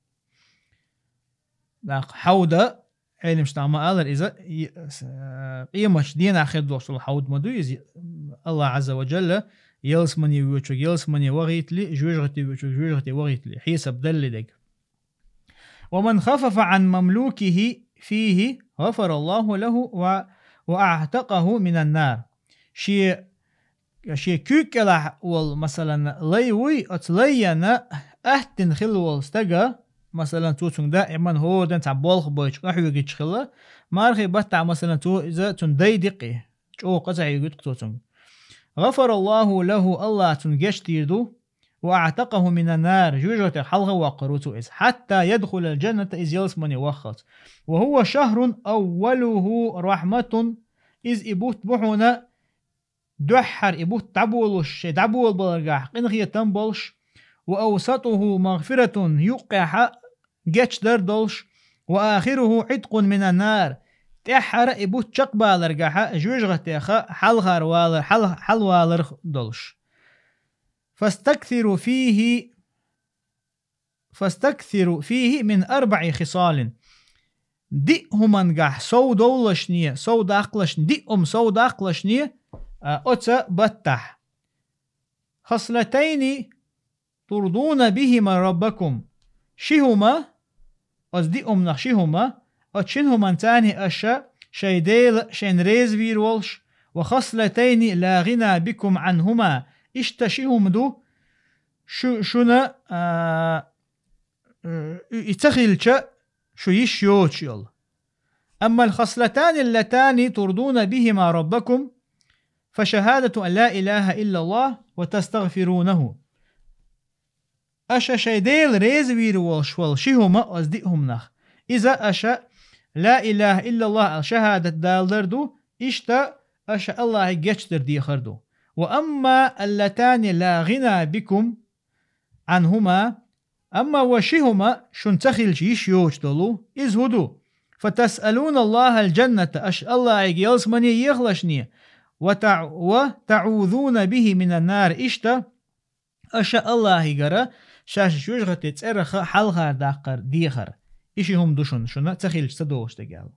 ТӀаккха хьавда, Ӏеламнаха ма-аллара, иза и, с-, а, къематчу дийнахь хир долуш долу хьавд ма ду иза, АллахӀ Ӏазза ва Джалла ялсамане воьдучуьнга ялсамане вахийтале, жоьжахате воьдучуьнга жоьжахате вахийтале, хьесап далале дерг. ومن خفف عن مملوكه فيه غفر الله له و-، وأعتقه من النار. Шен, шен куьйга кӀелахь волу, масалан, лай вуй, оцу лайна аттина хилла волу стага, масалан, цо цуьнга даиман хӀора ден цхьа болх бойтуш къахьоьгуьйтуш хилла, мархи баттахь, масалан, цо иза цуьнан дай ди-кх, чӀогӀа къа ца хьоьгуьйту-кх цо цуьнга. غفر الله له, АллахӀа цунна гечдийр ду, وأعتقه من النار, жоьжахатех хьалха воккхур ву цо иза. حتى يدخل الجنة, иза ялсамане ваххалц. وهو شهر أوله رحمة, иза и бутт бу хьуна дуьххьара и бутт дӀаболуш, шайн дӀаболабаларгахь къинхетам болуш, وأوسطه مغفرة, юккъехьа гечдар долуш, وآخره عتق من النار, тӀаьххьара и бутт чекхбаларгахьа жоьжахатеха хьалхара валар, хьал-, хьалвалар долуш. فاستكثروا فيه فاستكثروا فيه من أربع خصال. Диъ хӀумангахь сов довлашне, сов даккхалашне, диъ хӀума сов даккхалашне, а, оцу баттахь. خصلتين ترضون بهما ربكم. Ши хӀума, оцу диъ хӀуманах ши хӀума, оцу шина хӀуманца аша шайн Дела шайна реза вийр волуш, وخصلتين لا غنى بكم عنهما. Иштта ши хӀума ду, шу-, шуна, а, и ца хилча, шу йиш йоцуш йолу. أما الخصلتان اللتان ترضون بهما ربكم فشهادة أن لا إله إلا الله وتستغفرونه. Аша шайн Дела реза вийр волуш волу ши хӀума оцу диъ хӀуманах. Иза аша لا إله إلا الله аьлла шахӀадат далар ду, иштта аша Аллахье гечдар дехар ду. وأما اللتان لا غنى بكم عنهما, амма ва ши хӀума шуна ца хилча йиш йоцуш долу, иза хӀун ду? فتسألون الله الجنة, аша Аллахье ялсамане ехалашне, وتع-, وتعوذون به من النار, иштта аша Аллахьигара шаьш жоьжахатин цӀерах хьалхара даккхар дехар. И ши хӀума ду шуна, шуна ца хилча ца догӀуш дерг аьлла.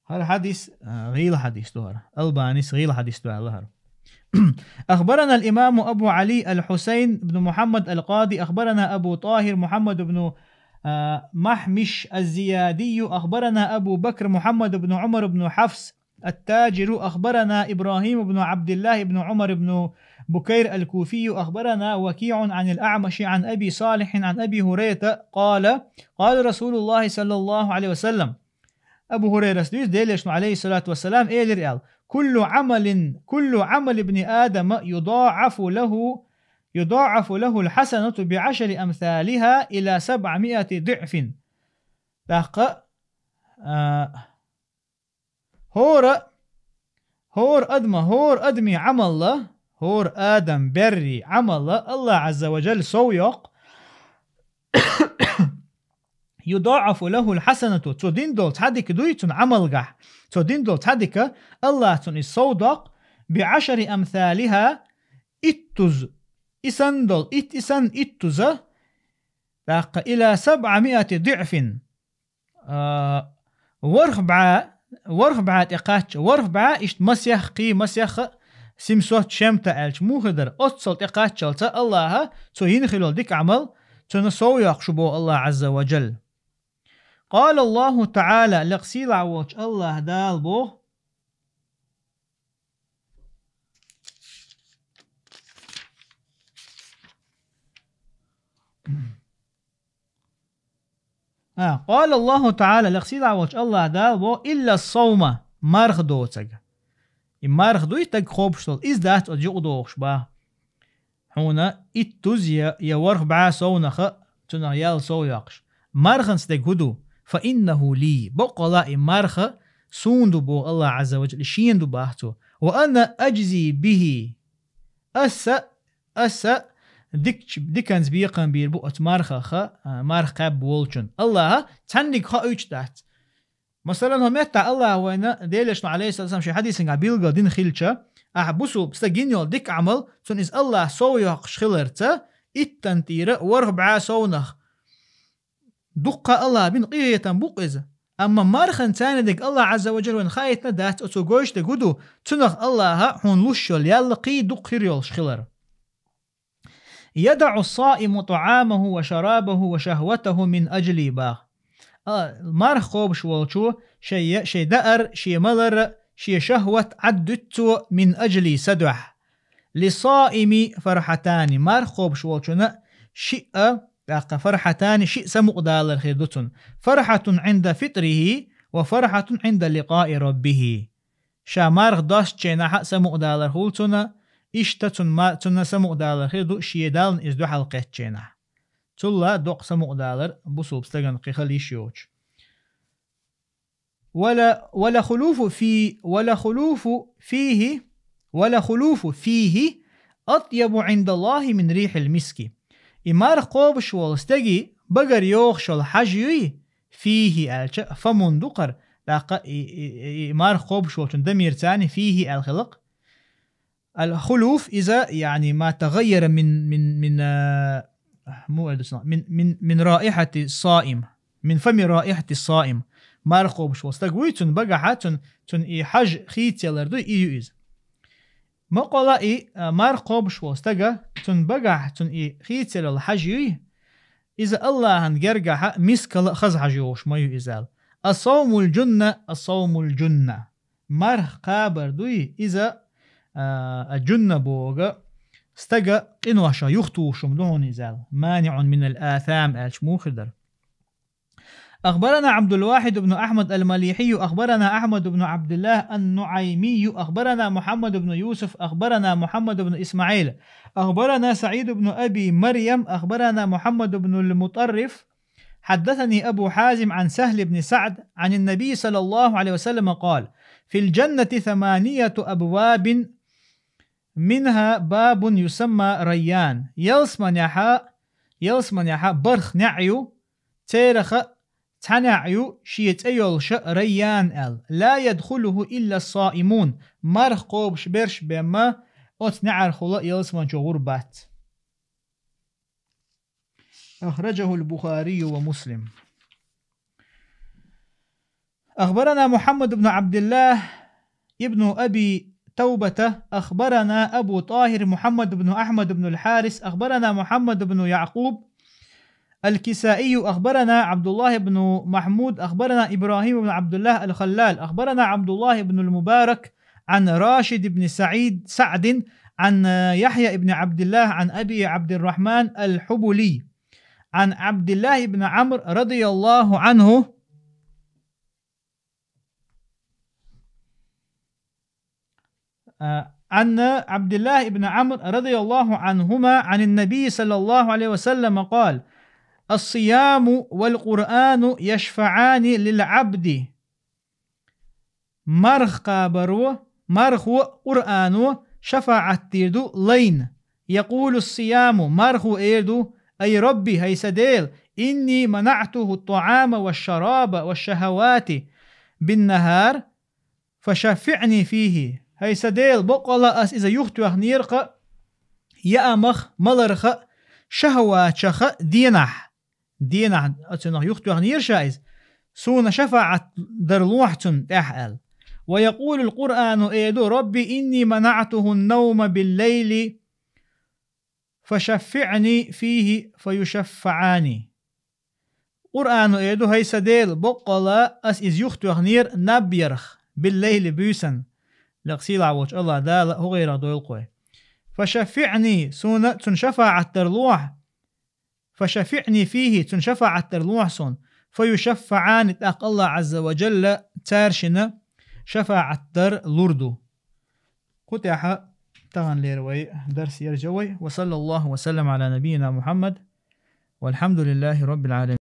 ХӀара хьадис, а, гӀийла хьадис ду хӀара. Албанис гӀийла хьадис ду аьлла хӀара. أخبرنا الإمام أبو علي الحسين بن محمد القاضي، أخبرنا أبو طاهر محمد بن، آه، محمش الزيادي، أخبرنا أبو بكر محمد بن عمر بن حفص التاجر، أخبرنا إبراهيم بن عبد الله بن عمر بن بكير الكوفي، أخبرنا وكيع عن الأعمش عن أبي صالح عن أبي هريرة قال: قال رسول الله صلى الله عليه وسلم. Абу Хурайрас дуьйцу, Делан Элчано, алейхиссалату вассалам, элира аьлла: كل عمل، كل عمل ابن آدم يضاعف له، يضاعف له الحسنة بعشر أمثالها إلى سبعمائة ضعف. ТӀаккха, а, хӀора, хӀора адама, хӀора адамийн Ӏамалла, хӀора адам беррийн Ӏамалла Аллах Ӏазза ва Джалла сов йоккху, يضاعف له الحسنة, цо дина долу цхьа дика дуй цуьнан Ӏамалгахь, цо дина долу цхьа дика, Аллах цунна иза сов доккху, بعشر أمثالها, иттуза, и санна долу, ит-, и санна иттуза, тӀаккха إلى سبعمائة ضعف. А, ворхӀ бӀе, ворхӀ бӀе тӀе кхаччалц, ворхӀ бӀе иштта масех кхин, масех а, семьсот с чем-то аьлча муха дара, оццул тӀе кхаччалца Аллаха цо йина хилла дика Ӏамал цунна сов йоккхуш бу боху Аллах Ӏазза ва Джалла. قال الله تعالى, лекха сийлахь волчу Аллах Дала боху. А, قال الله تعالى, лекха сийлахь волчу Аллах Дала боху: إلا الصوم, марха доцург. И марха дуй стаг кхобуш долу, иза дац оцу юкъа догӀуш боху. Хьуна иттуза я, я ворхӀ бӀе совнаха цунах ял сов йоккхуш. Марханца дерг хӀун ду? فإنه لي, баккъалла и марха суна ду боху Аллах Ӏазза ва Джалла, и шена ду боху цо. وأنا أجزي به. Аса, аса дикч-, диканца бекхам бийр бу оцу мархаха, а, марха кхаьбна волчун. Аллаха цхьаьнниг хоуьйтуш дац. Масалан, хӀокху меттехь Аллаха вайна Делан Элчано, алейхиссалам, шен хьадисангахь билгал дина хилча, ахьа бусулба стаг йина йолу дика Ӏамал, цунна иза Аллаха сов йоккхуш хиларца, иттан тӀера ворхӀ бӀе совнах дуккха Аллаха бина къинхетам бу-кх иза. Амма марханца царна дерг Аллах Ӏазза ва Джалла вайна хаийтина дац, оцо гойтуш дерг хӀун ду, цунах Аллаха хьуна луш йолу ял кхин дукха хир йолуш хилар. يدع الصائم طعامه وشرابه وشهوته من أجلي, боху. А, марха кхобуш волчо шайн, шайн даар, шен малар, шен шахват Ӏаддуьту цо من أجلي, сан дуьхьа. للصائم فرحتان, марха кхобуш волчунна шиъ, тӀаккха فرحتان, шиъ самукъадалар хир ду цунна. فرحة عند فطره وفرحة عند لقاء ربه. Ша марха достучу хенахь а самукъадалар хуьлу цунна, иштта цунна ма-, цунна самукъадалар хир ду, шен Далла иза дуьхьал кхеттачу хенахь. Цул а доккха самукъадалар бусулба стагана кхин хила йиш йоцуш. ولا، ولخلوف في، ولخلوف فيه، ولخلوف فيه أطيب عند الله من ريح المسك. И марха кхобуш волу стеган багара йогӀуш йолу хьажа юй, فيه аьлча, فم ду-кх хӀара, тӀаккха и, и, и, и марха кхобуш волчун дамир царна فيه аьлла хилла-кх. الخلوف إذا يعني ما تغير من من من آه، مو من من من رائحة الصائم، من فم رائحة الصائم. Марха кхобуш волу стаг вуй, цуьнан багахь цуьнан, цуьнан и хьаж хийцаялар дуй, и ю иза. Мукъала и, а, марха кхобуш волу стага, цуьнан багахь цуьнан и хийцаялар хьаж юй, иза Аллахьан гергахь мискала а хаза хьаж йолуш ма ю иза аьлла. الصوم جنة، الصوم جنة. Марха кхабар дуй, иза, а, а, джунна боху, стага къиношах юхатухуш хӀума ду хьуна иза аьлла. مانع من الآثام аьлча муха хир дара. أخبرنا عبد الواحد بن أحمد المليحي، أخبرنا أحمد بن عبد الله النعيمي، أخبرنا محمد بن يوسف، أخبرنا محمد بن إسماعيل، أخبرنا سعيد بن أبي مريم، أخبرنا محمد بن المطرف، حدثني أبو حازم عن سهل بن سعد عن النبي صلى الله عليه وسلم قال: في الجنة ثمانية أبواب، منها باب يسمى ريان. Ялсаманехь, ялсаманехь бархӀ неӀ ю, церах цхьа неӀ ю, шен цӀе йолуш Райян аьлла. لا يدخله إلا الصائمون. Марха кхобуш берш бен ма, оцу неӀархула ялсамани чу гӀур бац. أخرجه البخاري ومسلم. أخبرنا محمد بن عبد الله ابن أبي توبة، أخبرنا أبو طاهر محمد بن أحمد بن الحارث، أخبرنا محمد بن يعقوب الكسائي، أخبرنا عبد الله بن محمود، أخبرنا إبراهيم بن عبد الله الخلال، أخبرنا عبد الله بن المبارك عن راشد بن سعيد سعد عن يحيى بن عبد الله عن أبي عبد الرحمن الحبلي عن عبد الله بن عمرو رضي الله عنه، آه، عن عبد الله بن عمرو رضي الله عنهما عن النبي صلى الله عليه وسلم قال: الصيام والقرآن يشفعان للعبد. Марха кхабаро, мархо, Къуръано шафаӀат дийр ду лайна. يقول الصيام, мархо эр ду: أي رب, хӀай сан Дела, إني منعته الطعام والشراب والشهوات بالنهار فشفعني فيه. ХӀай сан Дела, боккъала ас иза юхатоьхнера-кх яамах, маларх, шахӀаватех денахь. Денахь оцунах юхатоьхнера ша иза. Суна шафаӀат дар лохьа цунна тӀехь аьлла. ويقول القرآن, эр ду: رب إني منعته النوم بالليل فشفعني فيه فيشفعان. Къуръано эр ду: хӀай сан Дела, боккъала ас иза юхатоьхнера наб ярах, بالليل, буьйсанна. Лекха сийлахь волчу АллахӀ Дала хӀун гӀайрах дойла-кх вай. فشفعني, суна цунна шафаӀат дар лохьа. فشفعني فيه, цунна шафаӀат дар лохьа суна. فيشفعان, тӀаккха АллахӀ Ӏазза ва Джалла цаьршинна шафаӀат дар лур ду. Кху тӀехь таханлера вай дарс яржа вай. وصلى الله وسلم على نبينا محمد، والحمد لله رب العالمين.